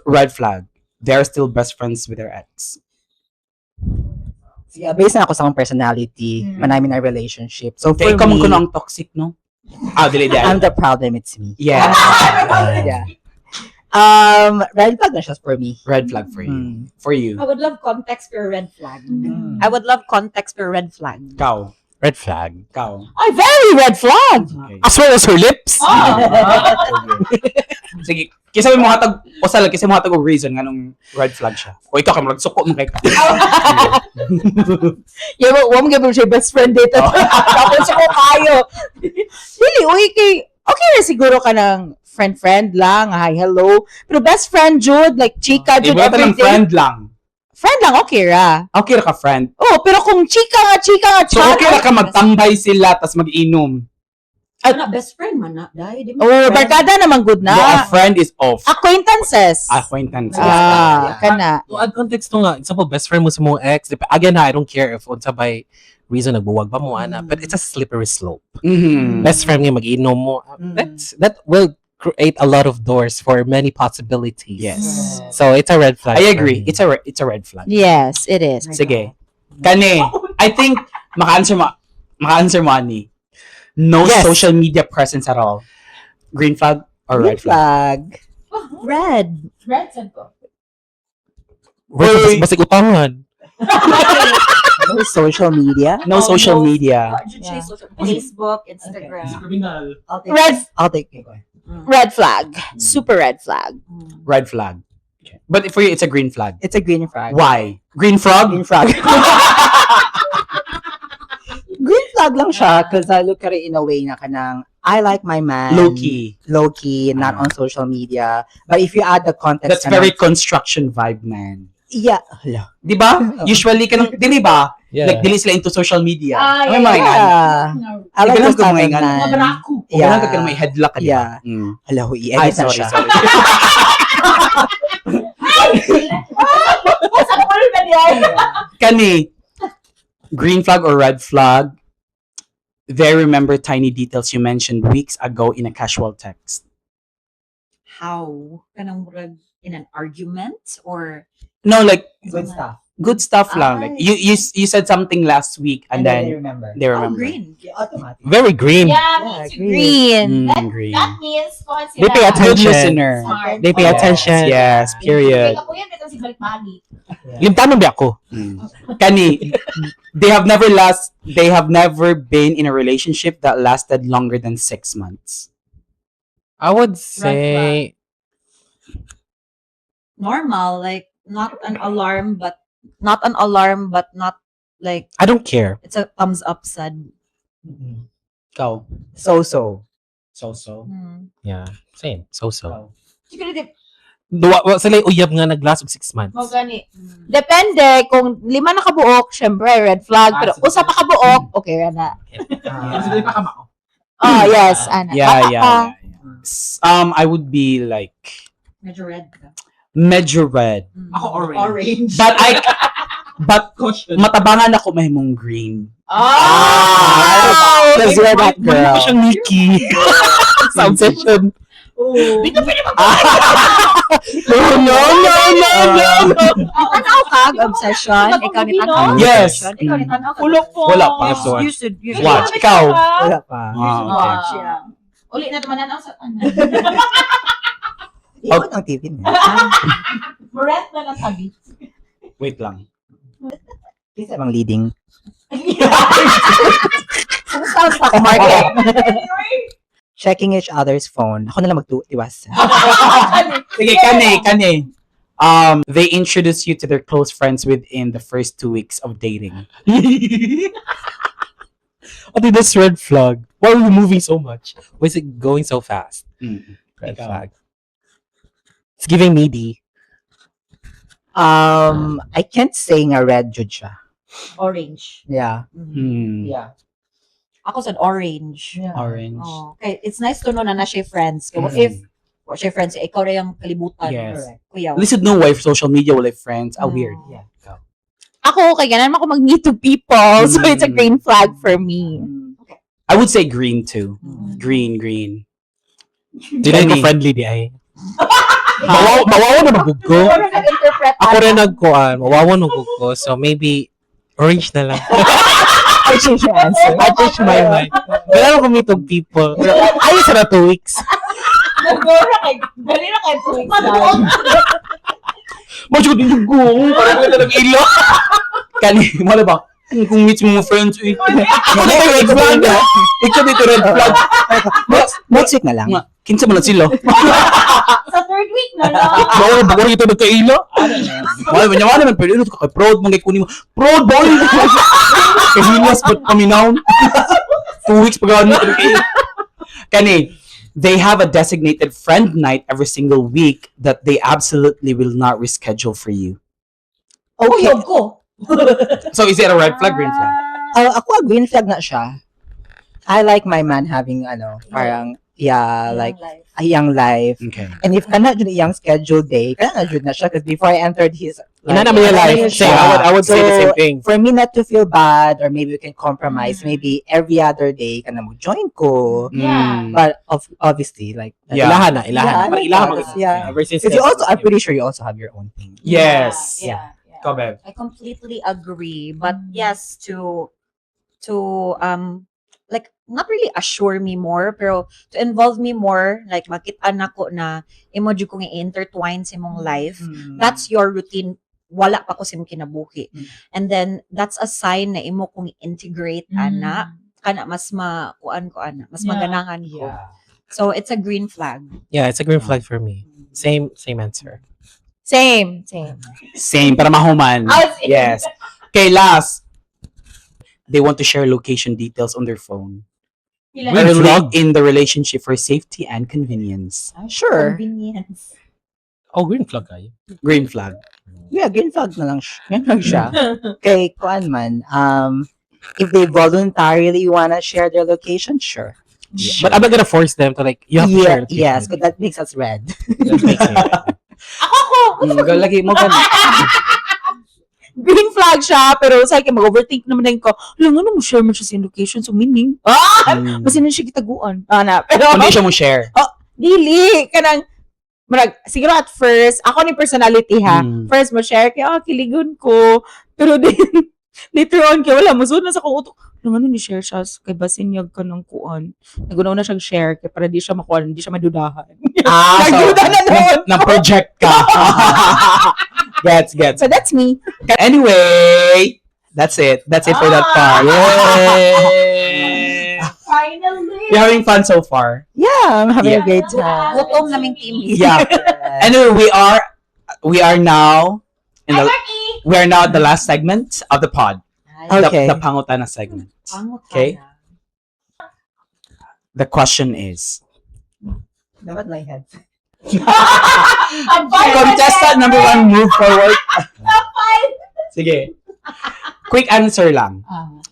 A: red flag? They're still best friends with their ex.
F: Sige, based na ako sa akong personality, manami na relationship. So for
A: Okay, ikaw man
F: me,
A: kuno ang toxic, no? Ah, dili dili.
F: I'm the problem, it's me.
A: Yeah.
F: Yeah. Red flag na siya for me.
A: Red flag for you. For you.
C: I would love context for red flag. I would love context for red flag.
A: Ikaw.
E: Red flag.
A: Ikaw.
B: Ay, very red flag.
A: Okay.
E: As well as her lips.
A: Sige, kisa mo hatag usa lang kisa mo hatag og reason nganong red flag siya. O ikaw kay murag suko man kay ka.
B: Yeah, wa wa mo gyud siya best friend dito. Tapos ako kayo. Dili, uy, kay, okay na siguro ka ng friend-friend lang, hi, hello. Pero best friend, jud, like, chika, jud,
A: Iba
B: every
A: ng
B: day.
A: friend lang.
B: Friend lang, okay ra.
A: Okay ra ka friend.
B: Oh, pero kung chika nga,
A: So
B: chat.
A: okay ra ka magtambay sila tas mag-inom.
C: Ano, best friend man na. Dahil, di mo
B: Oh,
C: friend.
B: barkada naman good
A: No, a
B: na.
A: friend is off.
B: Acquaintances.
A: Acquaintances.
B: Ah, kana.
E: To add context to nga, example, best friend mo sa mong ex. Again, ha, I don't care if unsa by reason nagbuwag ba mo, ana. But it's a slippery slope. Best friend nga mag-inom mo. That will create a lot of doors for many possibilities.
A: Yes.
E: So it's a red flag
A: I
E: for
A: agree.
E: me.
A: It's a red flag.
B: Yes, it is.
A: Sige. Kani, I think maka-answer mo ani. No
E: Yes.
A: social media presence at all. Green flag or
F: Green
A: red flag?
F: flag.
C: Red.
D: Red sad ko.
E: Red flag, basig utangan.
F: No social media.
A: No
C: Oh,
A: social
C: no.
A: media.
B: Yeah.
C: Facebook, Instagram.
F: I'll take
B: Red
F: I'll take it.
B: red flag. Super red flag.
A: Red flag. But for you, it's a green flag.
F: It's a green flag.
A: Why? Green frog?
F: Green flag. Green flag lang siya because I look at it in a way na kanang I like my man.
A: Low key.
F: Low key, not
A: Ah.
F: on social media. But if you add the context,
A: That's very construction vibe, man.
F: Yeah. Hala.
A: Di ba? Usually, kanang, dili ba?
E: Yeah.
A: Like, dili sila into social media.
D: Ah,
A: May mga
D: yeah,
A: ingan.
F: Yeah. I like
A: Ikaw
F: the
A: lang
F: type of
A: mga ingan.
F: man.
D: Mga baraku.
A: Yeah.
F: Yeah.
A: Ka may headlock ka, di ba?
F: Yeah. Hala, huy,
A: Ay,
F: i-edit na
A: sorry,
F: siya.
A: sorry.
D: Sa pool ba niya?
A: Kani, green flag or red flag, they remember tiny details you mentioned weeks ago in a casual text.
C: How? Kanang murag in an argument or
A: No, like,
F: Good stuff.
A: good stuff lang. Like,
C: Ay.
A: you said something last week and,
F: they
A: then
F: remember.
A: they
C: oh,
A: remember.
C: green.
F: Yeah, automatic.
E: Very green.
D: Yeah,
F: Yeah,
D: me too.
F: green.
B: Green.
A: Green.
D: That means kuhan sila.
E: They pay
A: Good
E: attention.
A: listener.
D: Smart.
E: They pay
A: Yes,
E: attention.
A: Yes, period.
D: Kaya po yan, ito si balik-balik.
E: Limtanon ba ako?
A: Kani, they have never been in a relationship that lasted longer than 6 months.
E: I would say
C: Normal, like not an alarm, but not like
E: I don't care.
C: it's a thumbs up sad.
A: Go.
F: So-so.
A: So-so.
E: Yeah. Same. So-so.
D: Siguro di,
E: Duwa, wa, sila yung uyab nga nag-last og 6 months.
D: mo gani.
B: Depende kung lima na kabuok, syempre red flag,
A: Ah,
B: pero
A: sige.
B: usa pa kabuok, okay ra na.
F: Ah.
B: Oh, yes, ana.
A: Yeah,
B: Ah,
A: yeah,
B: ah,
A: yeah,
B: ah.
A: yeah. I would be like
C: Medyo red ka.
A: medyo red.
E: Ako orange.
C: Orange.
A: But matabangan ako mahimong green.
B: Ah!
F: Because you're that
E: Mahimo
F: girl.
E: ko siyang Nikki. Sa obsession.
D: Dito pwede mag-
E: No, no, no, no, no, no.
C: Tanaw ka, obsession. Ikaw ni tanaw.
A: Yes.
C: Obsession. Ikaw ni tanaw ka.
D: Ulo po.
A: Wala pa.
C: You should, you should.
A: Watch. Ikaw.
F: Wala pa.
A: Ah, okay.
D: Watch, yeah. Uli na naman ang sa ano.
F: Iwan ang TV niya.
D: Moret na lang sabi.
A: Wait lang.
F: Kinsa bang leading?
C: Kumusta ang stock market?
F: Checking each other's phone. Ako na lang magtiwas.
A: Sige, kani, kani. They introduce you to their close friends within the first 2 weeks of dating.
E: What did this red flag? Why are we moving so much? Why is it going so fast? Red
A: Ikaw.
E: Flag. It's giving needy.
F: I can't say nga red jud siya.
C: Orange.
F: Yeah.
A: Yeah.
C: Ako sa orange.
A: Orange.
C: Oh, okay. It's nice to know na na siya friends. Kaya what if wa siya friends, ikaw ra yung kalibutan.
A: Yes.
C: Kuya.
A: At least you'd know why social media wala friends. Ah, weird.
F: Yeah.
A: Ikaw.
B: Ako, kay ganan ako mag-meet to people. So it's a green flag for me.
A: I would say green too. Green, green.
E: Dili ko
A: Kani.
E: friendly di ay. Mawaw mawawa na magug ko.
C: Nag-interpret.
E: Ako rin nagkuan, mawawa na magug ko. So maybe orange na lang.
F: I change my answer.
E: I change my mind. Wala ko meet og people. Ayos ra 2 weeks.
D: Nagora kay, dali na kay 2 weeks lang.
A: Masyod yung ko. Parang wala lang ilo. Kani, wala ba? Kung meet mo mga friends, eh. Ako dito red flag. Ikaw dito red flag.
F: Next week na lang.
A: Nga, kinsa man na sila.
D: Sa third week na lang.
A: Bawal, bawal ito nagkaila. Wala, wala, wala naman. Pero ito kay proud, mga kunin mo. Proud, boy! Kahilas, ba't paminaw? 2 weeks pag ano, nagkaila. Kani, they have a designated friend night every single week that they absolutely will not reschedule for you.
F: Okay.
C: Uyog ko.
A: So is it a red flag, green flag?
F: Ako, a green flag na siya. I like my man having, ano, parang, yeah, like, a young life.
A: Okay.
F: And if kana jud iyang schedule day, kana jud na siya because before I entered his
E: Ina naman yung life.
F: ano
E: Same.
F: siya.
E: I would say the
F: So,
E: same thing.
F: For me not to feel bad or maybe we can compromise, maybe every other day kana mo join ko.
D: Yeah.
F: But of, obviously, like,
A: Yeah.
E: Ilahan na, ilahan.
F: Yeah,
E: Parang ilahan mag
F: yeah.
E: Ever since
F: Because you also, I'm pretty sure you also have your own thing.
A: Yes.
D: Yeah.
A: Go, babe.
C: I completely agree. But yes, to like not really assure me more pero to involve me more, like makita nako na imo jud kong i-intertwine sa imong life. That's your routine, wala pa ko sa imong kinabuhi, and then that's a sign na imo kong i-integrate ana kana mas makuan ko ana mas maganahan ko. So it's a green flag.
E: Yeah, it's a green flag for me. Same answer.
B: Same, same.
A: Same, para mahuman.
B: Ah, same.
A: Yes. Okay, last. They want to share location details on their phone.
D: Ilan?
E: Green
A: Early
E: flag.
A: in the relationship for safety and convenience.
F: Sure.
C: Convenience.
E: Oh, green flag kayo.
A: Green flag.
F: Yeah, green flag na lang siya. Green flag siya. Kay kuan man, if they voluntarily wanna share their location, sure.
E: But I'm not gonna force them to, like, you have to
F: Yeah,
E: share.
F: yes, but that makes us red.
E: That makes me
B: Ako ko,
A: Go, lagi mo gani.
B: Green flag siya, pero sa akin, mag-overthink naman din ko, alam mo, mo share mo siya sa location, so meaning, basta na siya gitaguan. Ah, na, pero,
A: Hindi siya mo share.
B: Dili, kanang, marag, siguro at first, ako ni personality ha, first mo share, kaya, ah, kiligon ko, pero then, later on, kaya wala, masud na sa akong utok, ano ano ni share siya, kay basin niyag ka ng kuan. Naguna na siyang share, kay para di siya makuan, di siya madudahan.
A: Ah, so,
B: Nagduda na noon.
A: na-project ka. Gets, gets.
B: So that's me.
A: Anyway, that's it. That's it for that part.
E: Yay!
D: Finally!
A: You're having fun so far.
F: Yeah, I'm having a great time.
C: Gutom naming team.
A: Yeah. Anyway, we are now in the we are now at the last segment of the pod.
F: Okay.
A: The Pangutana segment. Okay. The question is
F: Dapat lang heads.
A: Contestant number one, move forward. Sige. Quick answer lang.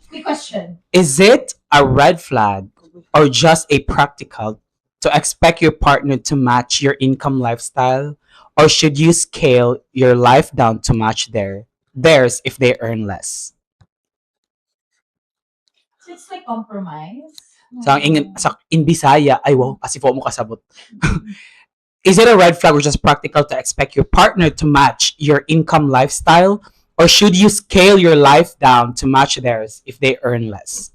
D: Quick question.
A: Is it a red flag or just a practical to expect your partner to match your income lifestyle, or should you scale your life down to match theirs if they earn less?
D: So it's like compromise.
A: So ang sa in Bisaya, ay wow, as if wa mo kasabot. Is it a red flag or just practical to expect your partner to match your income lifestyle, or should you scale your life down to match theirs if they earn less?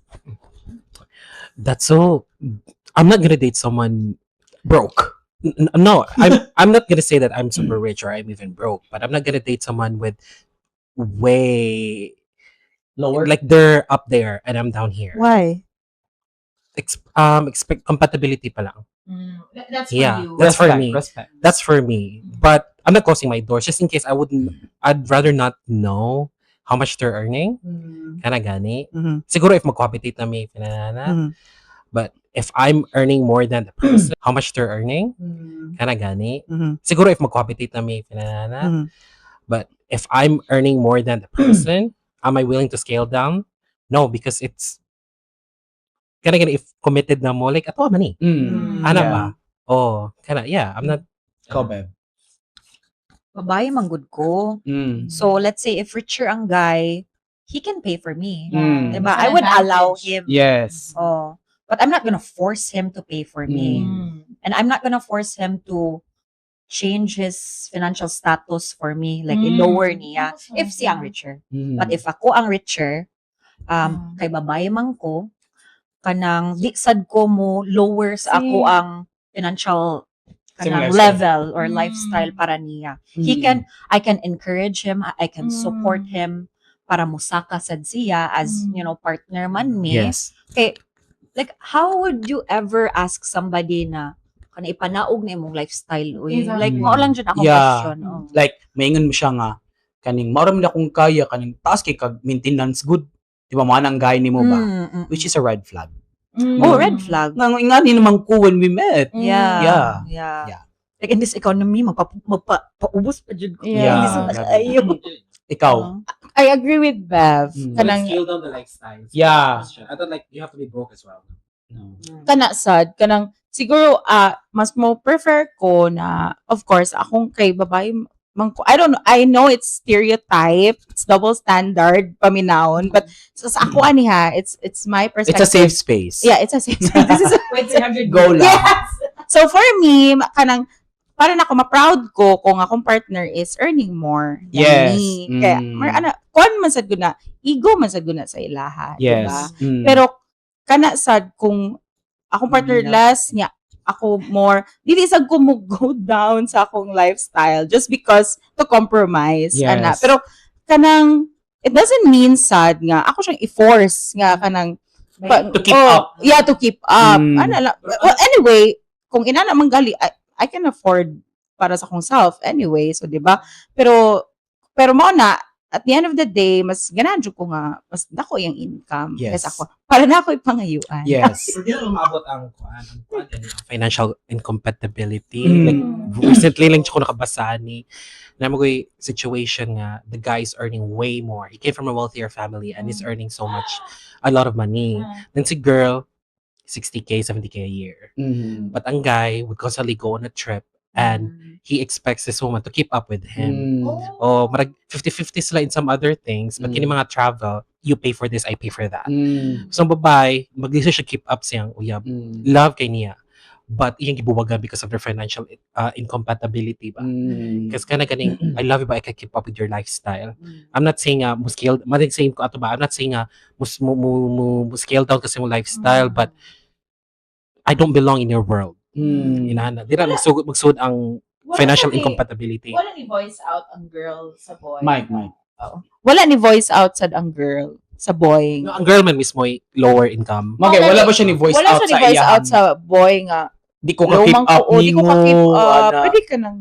E: That's so. I'm not gonna date someone
A: Broke.
E: No, I'm not gonna say that I'm super rich or I'm even broke, but I'm not gonna date someone with way
A: Lower.
E: like they're up there and I'm down here.
F: Why?
E: Expect compatibility pa lang.
D: That's for
E: Yeah.
D: you.
E: That's for
A: Respect,
E: me.
A: respect.
E: That's for me. But I'm not closing my doors just in case I wouldn't I'd rather not know how much they're earning. Kana gani. Siguro if mag-cohabitate na may pinanana. But if I'm earning more than the person, how much they're earning, kana gani. Siguro if mag-cohabitate na may pinanana. But if I'm earning more than the person, am I willing to scale down? No, because it's kana gani if committed na mo, like ato man eh. Ana ba? Oh, kana, yeah, I'm not.
A: Ikaw, babe.
C: Babae man gud ko. So let's say if richer ang guy, he can pay for me. Diba?
D: It's an
C: I would allow
D: advantage.
C: him. Oh, but I'm not gonna force him to pay for me. And I'm not gonna force him to change his financial status for me, like i-lower niya if siya ang richer. But if ako ang richer, kay babae man ko, kanang di sad ko mo lower sa ako
B: See?
C: Ang financial
A: Same
C: kanang
A: lifestyle.
C: level or lifestyle para niya. He can I can encourage him, I can support him para musaka sad siya as, partner man mi. Kay like how would you ever ask somebody na kana ipanaog na imong lifestyle, uy?
D: Exactly.
C: Like mao lang jud akong question. Oh.
A: Like, maingon mo siya nga, kaning, mao ra man akong kaya, kaning, taas kay kag maintenance good. Di ba, mga nang gaya nimo ba? Which is a red flag.
C: Oh, red flag.
A: Nga, nga ni naman ko when we met.
C: Yeah. Yeah. Like in this economy, magpa paubos pa jud ko.
B: Yeah.
C: Hindi sa kaayo.
A: Ikaw.
B: I agree with Bev. Kanang
E: Scale down the lifestyle. I thought like you have to be broke as well.
A: No.
B: Kana sad kanang siguro mas mo prefer ko na, of course, akong kay babae man ko. I don't know, I know it's stereotype, it's double standard paminawon, but sa ako ani ha, it's my
A: It's
B: perspective.
A: a safe space.
B: Yeah, it's a safe space. This is a,
D: Wait, 300
A: Go lang.
B: Yes. So for me, kanang para na ako ma-proud ko kung akong partner is earning more than me. Kaya mar ana kuan man sad gud na, ego man sad gud na sa ilaha, di ba? Pero kana sad kung akong partner less niya, ako more, dili sad ko mo go down sa akong lifestyle just because to compromise ana. Pero kanang it doesn't mean sad nga ako siyang i-force nga kanang
A: To keep
B: oh,
A: up.
B: Yeah, to keep up. Ana lang. Well, anyway, kung inana man gali, I can afford para sa akong self anyway. So, di ba? Pero mao na, at the end of the day, mas ganahan jud ko nga, mas dako yung income kaysa ako. Para na ako ipangayuan.
E: Pero di na umabot ang kuan, ang financial incompatibility. Like recently lang ko nakabasa ni na magoy situation nga the guy is earning way more. He came from a wealthier family and he's earning so much, a lot of money. Then si girl, 60K, 70K a year. But ang guy would constantly go on a trip and he expects this woman to keep up with him. Oh, marag 50-50 sila in some other things, but kini mga travel, you pay for this, I pay for that. So ang babae, maglisod siya keep up siyang uyab. Love kay niya. But iyang gibuwagan because of their financial incompatibility ba. Kasi kana ganing, "I love you but I can keep up with your lifestyle." I'm not saying mo scale, madig saying ko ato ba, I'm not saying mus mo scale down kasi mo lifestyle, but I don't belong in your world. Inana, di ra magsugod ang
D: Wala
E: financial
D: ni-
E: incompatibility.
D: Wala ni voice out ang girl sa boy.
A: Mike, Mike.
B: Wala ni voice out sad ang girl sa boy.
E: No, ang girl man mismo ay lower income.
A: Okay, wala ba siya ni voice
B: Wala
A: out
B: siya ni
A: sa
B: voice
A: iyahan?
B: out sa boy nga
A: Di ko ka
B: low
A: keep
B: man ko,
A: up
B: oh, di ko ka keep
A: nimo,
B: up.
A: ana.
B: Pwede ka nang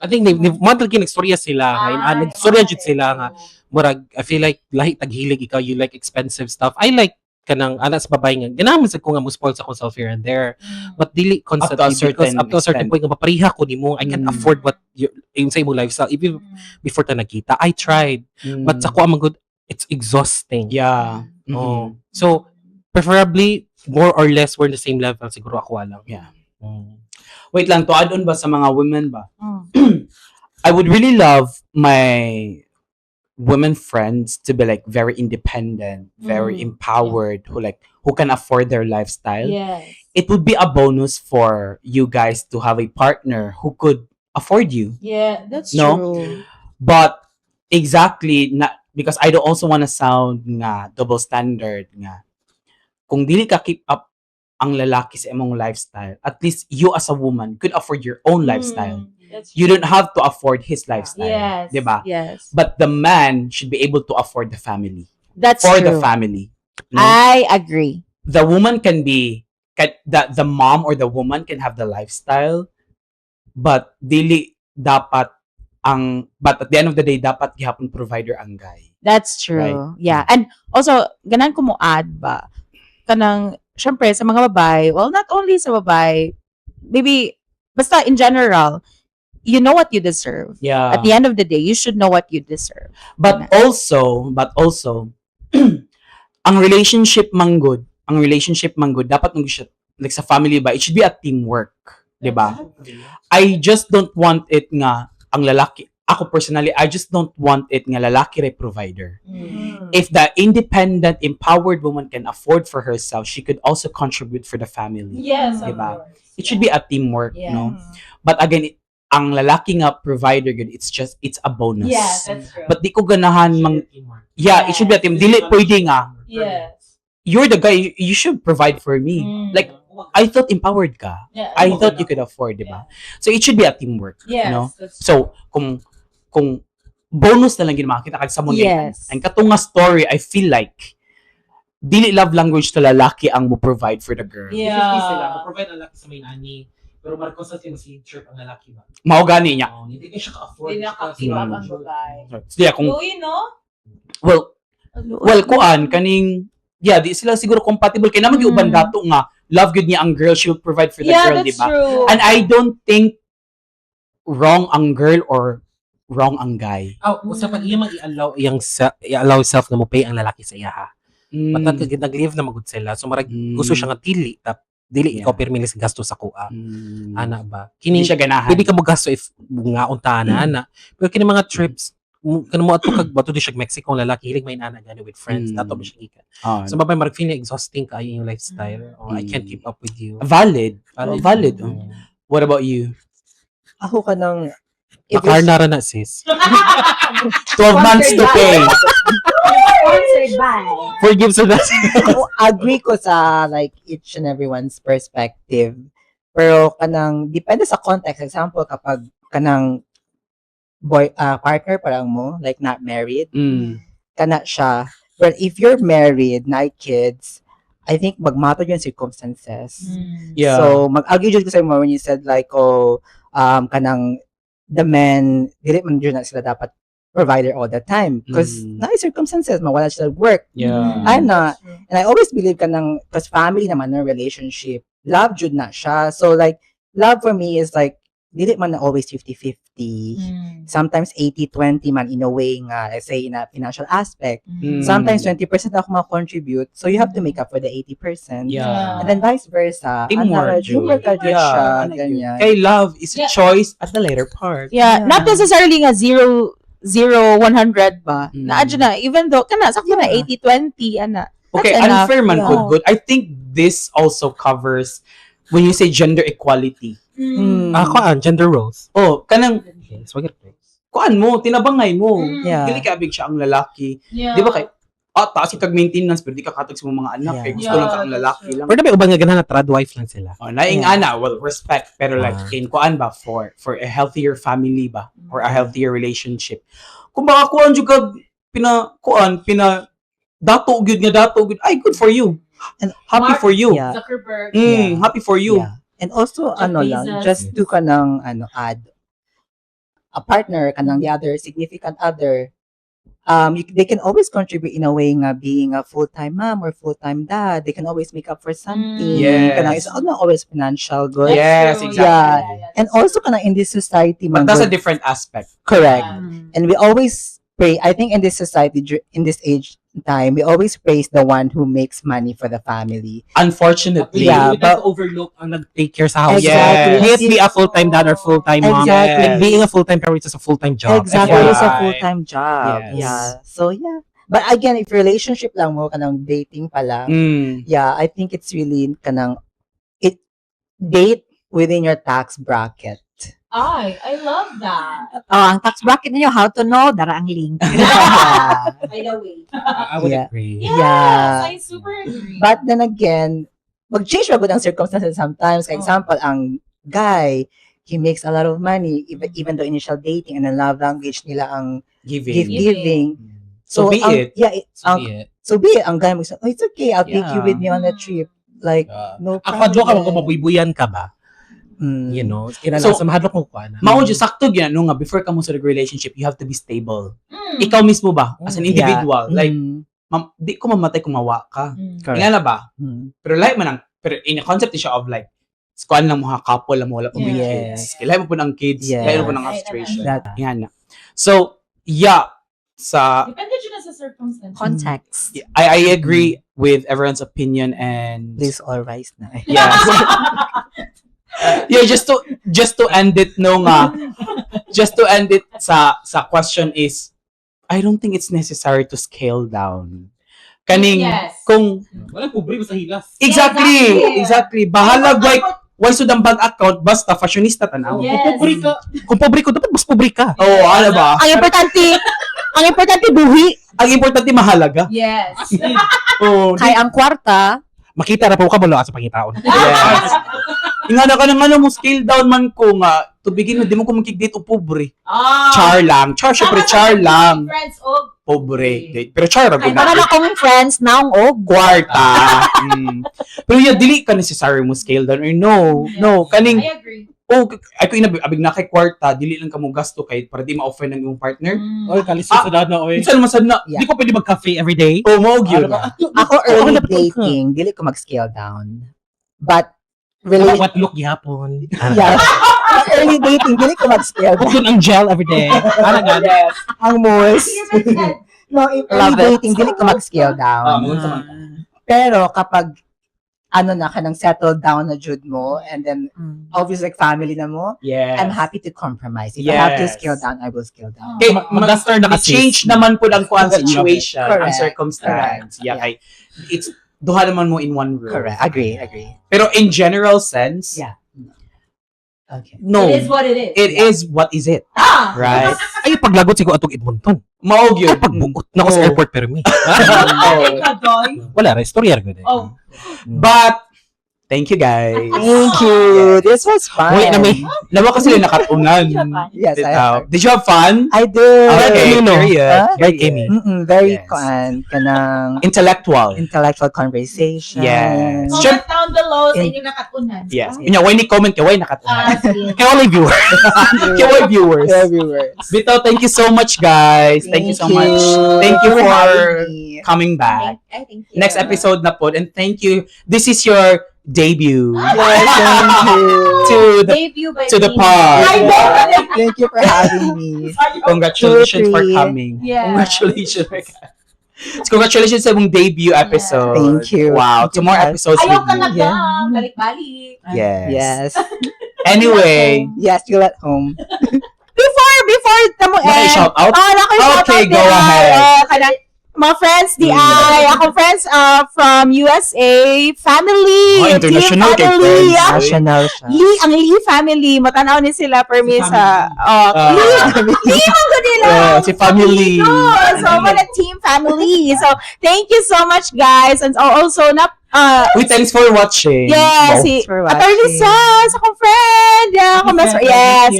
E: I think ni model kini nagstorya sila nga ah, nagstorya jud sila nga murag I feel like lahi taghilig ikaw, you like expensive stuff. I like kanang ana sa babae nga ganahan man sad ko nga mo spoil sa akong self here and there, but dili constantly
A: Up to a certain
E: because up to a certain
A: extent.
E: point nga mapareha ko nimo, I can't afford what you yung sa imong lifestyle. Even before ta nagkita, I tried, but sa ko ang good, it's exhausting. Oh. So preferably more or less we're in the same level siguro, ako lang.
A: Wait lang, to add on ba sa mga women ba? I would really love my women friends to be like very independent, very empowered, who like who can afford their lifestyle. It would be a bonus for you guys to have a partner who could afford you.
D: Yeah.
B: That's
A: No?
B: true.
A: But exactly na because I don't also want to sound nga double standard nga kung dili ka keep up ang lalaki sa imong lifestyle, at least you as a woman could afford your own lifestyle.
D: That's
A: You don't have to afford his lifestyle. Diba?
B: Yes.
A: But the man should be able to afford the family.
B: That's
A: For
B: true.
A: the family. No?
B: I agree.
A: the woman can be can, the mom or the woman can have the lifestyle, but dili dapat ang but at the end of the day, dapat gihapon provider ang guy.
B: That's true. Yeah. And also, ganan ko mo add ba, kanang, syempre, sa mga babae, well, not only sa babae, maybe, basta in general, you know what you deserve. At the end of the day, you should know what you deserve.
A: But also, ang relationship manggod, dapat man siya, like sa family ba, it should be a teamwork, 'di ba? I just don't want it nga ang lalaki, ako personally, I just don't want it nga lalaki ray provider. If the independent, empowered woman can afford for herself, she could also contribute for the family.
D: Yes, of
A: Diba?
D: Course.
A: It should be a teamwork, no? But again, ang lalaki nga provider gud, it's a bonus.
D: Yeah, that's true.
A: But di ko ganahan mang yeah, it should be a team. Dili pwede nga you're the guy, you should provide for me. Like, I thought empowered ka. I thought you could afford, di ba? So it should be a teamwork, no?
D: That's
A: So kung bonus na lang gid makakita kag sa mo. Ang katong nga story, I feel like dili love language to lalaki ang mo provide for the girl.
E: 50 sila, mo-provide ang lalaki sa main ani. Pero Marcos sa si chirp ang lalaki ba?
A: Mao gani niya.
E: Oh, hindi kay siya ka-afford.
D: Hindi na
E: Siya
D: ka ang babae.
A: So, yeah, kung
D: Luoy, no?
A: Well, kuan kaning yeah, di sila siguro compatible kay naman uban dato nga love gud niya ang girl, she will provide for the
D: Yeah,
A: girl, di
D: that's
A: ba?
D: true.
A: And I don't think wrong ang girl or wrong ang guy.
E: Oh, usa pa iya mang i-allow iyang i-allow self nga mo pay ang lalaki sa iya ha. Matag kag nag-live na magud sila. So marag gusto siya nga dili tap dili ikaw pirmi sa gasto sa kuha. Ana ba?
A: Hindi
E: Kini
A: siya ganahan.
E: pwede ka mo gasto if nga unta na ana. Pero kini mga trips kano mo ato kag bato di siya Mexico ang lalaki hilig may ana gani with friends dato ba siya gikan. So babay marag feel niya exhausting kaayo yung lifestyle. Oh, I can't keep up with you.
A: Valid. Valid. Valid. Oh. What about you?
F: Ako ka ng if
E: Makarna ra na, sis.
A: 12 months to pay.
C: Sponsored by.
E: Forgive sa that.
F: Ako, agree ko sa like each and everyone's perspective. Pero kanang depende sa context. Example, kapag kanang boy partner pa lang mo, like not married, kana siya. But if you're married, na kids, I think magmatter yung circumstances. So, mag-agree jud ko sa imo when you said like, oh, kanang the men, dili man jud na sila dapat provider all the time. Because na circumstances, mawala sila work. I'm not. And I always believe kanang, because family naman na relationship, love jud na siya. So like, love for me is like, dili man na always 50-50. Sometimes 80-20 man in a way nga, let's say in a financial aspect. Sometimes 20% ako ma-contribute, so you have to make up for the 80%. And then vice versa.
A: Teamwork,
F: Ana, teamwork ka jud siya,
A: Ana,
F: ganyan.
A: kay love is a choice at the later part.
B: Yeah, not necessarily nga 0, 0, 100 ba? Naa jud na, even though, kana, sakto na, 80-20, ana.
A: Okay,
B: That's enough.
A: unfair man good good. I think this also covers when you say gender equality.
E: Ako ang gender roles.
A: Oh, kanang
E: Okay, so get
A: kuan mo, tinabangay mo. Dili ka abig siya ang lalaki. Di ba kay taas itag maintenance pero di ka katag sa imong mga anak kay gusto lang ka ang
D: Yeah, that's
A: lalaki
D: true.
A: lang.
E: Pero may uban nga ganahan na trad wife lang sila.
A: Oh, naing ana, well, respect pero like in kuan ba for a healthier family ba or a healthier relationship. Kung baka kuan jud ka pina kuan pina dato gyud nga dato gyud, ay, good for you.
F: And
A: happy
D: Mark
A: for you.
D: Zuckerberg.
A: Happy for you.
F: Yeah. And also,
D: Jeff
F: ano lang,
D: Bezos.
F: just to kanang, ano, add, a partner, kanang the other, significant other, they can always contribute in a way nga being a full-time mom or full-time dad. They can always make up for something. Kanang, it's not always financial good.
A: Yes,
D: True.
A: exactly.
F: And also, kanang in this society,
A: But
F: man
A: that's a
F: gud,
A: different aspect.
F: correct.
D: Yeah.
F: And we always pray, I think in this society, in this age and time, we always praise the one who makes money for the family.
A: Unfortunately.
F: Yeah,
E: we tend to overlook ang nag-take care sa house.
F: Exactly.
E: May it be a full-time dad or full-time mom.
F: Exactly.
E: Like being a full-time parent is a full-time job.
F: Exactly,
A: FYI.
F: it's a full-time job. Yeah. So yeah. But again, if relationship lang mo kanang dating pa lang, yeah, I think it's really kanang it date within your tax bracket.
D: Ay, I love that.
C: Oh, ang tax bracket ninyo, how to know, dara ang link.
D: By the way.
E: I would agree.
D: Yes,
F: Yeah.
D: I super agree.
F: But then again, mag-change ba gud ang circumstances sometimes. For example, ang guy, he makes a lot of money even though initial dating and the love language nila ang
A: Giving.
F: gift giving.
A: So be
F: ang,
A: it.
F: Yeah,
E: So
F: ang
E: be it.
F: So be it, ang guy mo, "Oh, it's okay, I'll take you with me on a trip." Like, no
E: Ako hadlok ka
F: problem.
E: kung mabuybuyan ka ba? Kinala
A: So,
E: sa mahadlok ko kuan.
A: Mao jud sakto gyud no nga before ka mo sa relationship, you have to be stable. Ikaw mismo ba as an individual, like ma'am, di ko mamatay kung mawa ka.
F: Correct.
A: Ingana ba?
F: Mm.
A: Pero like man ang pero in a concept siya of like kuan lang mga couple lang mo wala pa may kids. Kailangan mo po ng kids, kailangan mo po ng frustration. Yan na. So, yeah, sa
D: Depende jud na sa circumstances.
C: Context.
A: I agree with everyone's opinion and
F: Please all rise na.
A: Yes. Yeah, just to end it no nga. Just to end it sa question is I don't think it's necessary to scale down. Kaning kung
E: Wala pobre sa hilas.
A: Exactly, exactly. Bahala like why sud ang bank account basta fashionista tanaw.
D: Yes.
E: Kung pobre ka, kung pobre ko dapat mas pobre ka.
A: Oo, ano ba?
B: Ang importante buhi.
A: Ang importante mahalaga.
D: Yes.
A: Oo.
C: Kay ang kwarta,
E: Makita ra po ka mo sa pangitaon.
A: Yes. Nga na ka na nga mo scale down man ko nga to begin with di mo ko makig-date o pobre.
D: Ah.
A: Char lang. Char syempre
D: Tama sa
A: char lang.
D: Friends og
A: Pobre. Pero char ra gud
C: para
A: na.
C: na akong friends naong og
A: Kwarta. Pero yeah, dili ka necessary mo scale down or no. No, kaning
D: I agree.
A: Oh, ay ko inabi abig na kay kwarta, dili lang ka mo gasto kay para di ma-offend ang imong partner.
E: Oy, kalisod sa dad na oy.
A: Minsan man sad na.
F: Yeah.
E: Di ko pwede mag-cafe every day.
A: Oh, mao gyud.
E: Ano ba?
F: Ako early
E: Ako na-
F: dating, dili ko mag-scale down. But,
E: Really?
F: really,
E: What look gihapon?
F: Yeah. But early dating, dili ko mag-scale down.
E: Bukod ang gel every day. Ano nga?
F: Ang moist. No, if early
C: Love it.
F: dating, dili ko mag-scale down.
A: Ah, magunsa man ka.
F: Pero kapag ano na ka nang settle down na jud mo and then obviously like family na mo, I'm happy to compromise. If I have to scale down, I will scale down.
A: Kay
E: Mag-duster na kasi.
A: Change naman po ang kuan situation, ang
F: Correct.
A: circumstance.
F: Correct.
A: Yeah, kay it's duha naman mo in one room.
F: Correct. Agree, agree.
A: Pero in general sense, no.
D: It is what it is.
A: It is what is it,
D: Ah!
A: right?
E: Ay, paglagot siguro atong Edmonton.
A: Mao gyud.
E: Ay, pagbuot na ko sa
A: Oo.
E: airport pero mi.
A: Oo.
D: Kadoy.
E: Wala ra, istorya ra gud.
D: Oh.
A: But thank you guys.
F: Thank you. This was fun.
E: Wait na mi.
A: Lawa kasi sila nakatunan.
F: Yes, I
A: Bitaw. Did you have fun?
F: I did.
A: Okay,
E: Amy, no?
A: period.
F: Huh?
E: Right, Amy.
F: Very kuan kanang
A: Intellectual.
F: intellectual conversation.
A: Yes.
D: Comment down below sa inyong nakatunan.
A: Yes. Unya, why ni comment kay why nakatunan?
D: Ah, sige.
E: Kay all viewers.
A: Kay why viewers.
F: Viewers.
A: Bitaw, thank you so much guys. Thank you so much. Thank you for
F: having me.
A: coming back.
C: Ay, thank you.
A: Next episode na po. And thank you. This is your debut
F: Yes, thank you.
A: to the
C: Debut by
A: to the
C: me.
A: pod.
D: I know.
F: Thank you for having me.
A: Congratulations
F: Two,
A: for
F: three.
A: coming.
D: Yeah.
A: Congratulations. For coming. Congratulations sa imong debut episode.
F: Thank you.
A: Wow.
F: Thank
A: Two
F: you,
A: more
F: guys.
A: episodes
D: Ayaw
A: with
D: ka
A: you.
D: na
F: Yeah.
D: lang. Balik-balik.
A: Yes.
F: Yes.
A: Anyway,
F: Yes, you're at home.
B: Before ta mo
A: Naka
B: end.
A: shout out?
B: Oh, naka shout
A: Okay,
B: out
A: go
B: di ay.
A: ahead.
B: Oh, kanang mga friends di ay. Akong friends from USA, family,
A: Oh, international
B: team
A: kay
B: family.
A: friends.
B: Ah,
F: National siya.
B: Lee, ang Lee family, matanaw ni sila per me sa oh,
A: Ah.
B: Lee, Lee man gud nila.
A: Oh, si family.
B: Ko. So, mga team family. So, thank you so much guys. And also na
A: Uy, thanks for watching.
B: yes,
A: Wow.
B: si
F: Thanks for
B: Attorney
F: watching.
B: Sas, akong friend. Yeah, akong best friend. Yes.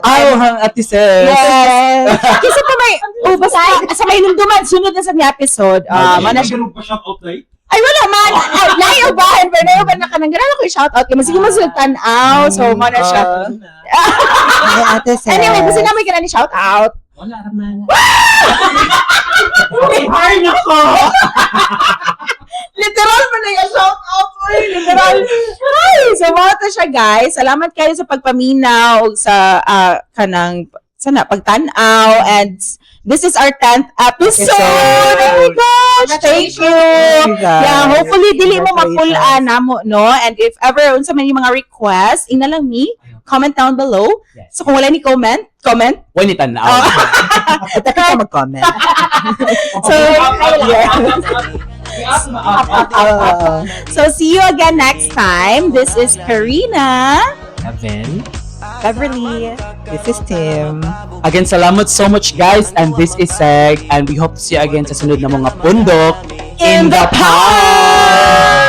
A: Ay, hang Ate Ses.
B: Yes. Kasi pa may, oh, basta, sa may nunduman, sunod na sa niya episode. Ah, mana siya. Ay, wala man. Ay, layo ba? Pero layo ba na ka nang ganun ako i-shoutout. Kaya masige mo sila tanaw. So, mana siya.
F: Hi, Ate Ses.
B: Anyway, gusto namin ka na ni shoutout.
E: Wala raman.
A: Ay, nako!
B: Literal man na yung shoutout. Uy, literal. Ay, so, mao to siya, guys. Salamat kayo sa pagpaminaw ug sa kanang sana pagtan-aw and this is our 10th episode.
A: Episode.
B: Oh my gosh! Thank you.
F: Thank you, guys.
B: Yeah, hopefully dili mo
F: Congratulations.
B: mapulaan namo no. And if ever unsa man yung mga request, ina lang mi, comment down below.
A: Yes.
B: So kung wala ni comment, comment.
A: Why ni tanaw?
F: Ba't ka mag-comment?
B: So yeah. So see you again next time. This is Karina.
E: Evan.
C: Beverly.
F: This is Tim.
A: Again, salamat so much guys. And this is Seg. And we hope to see you again sa sunod na mga pundok
B: In the pod!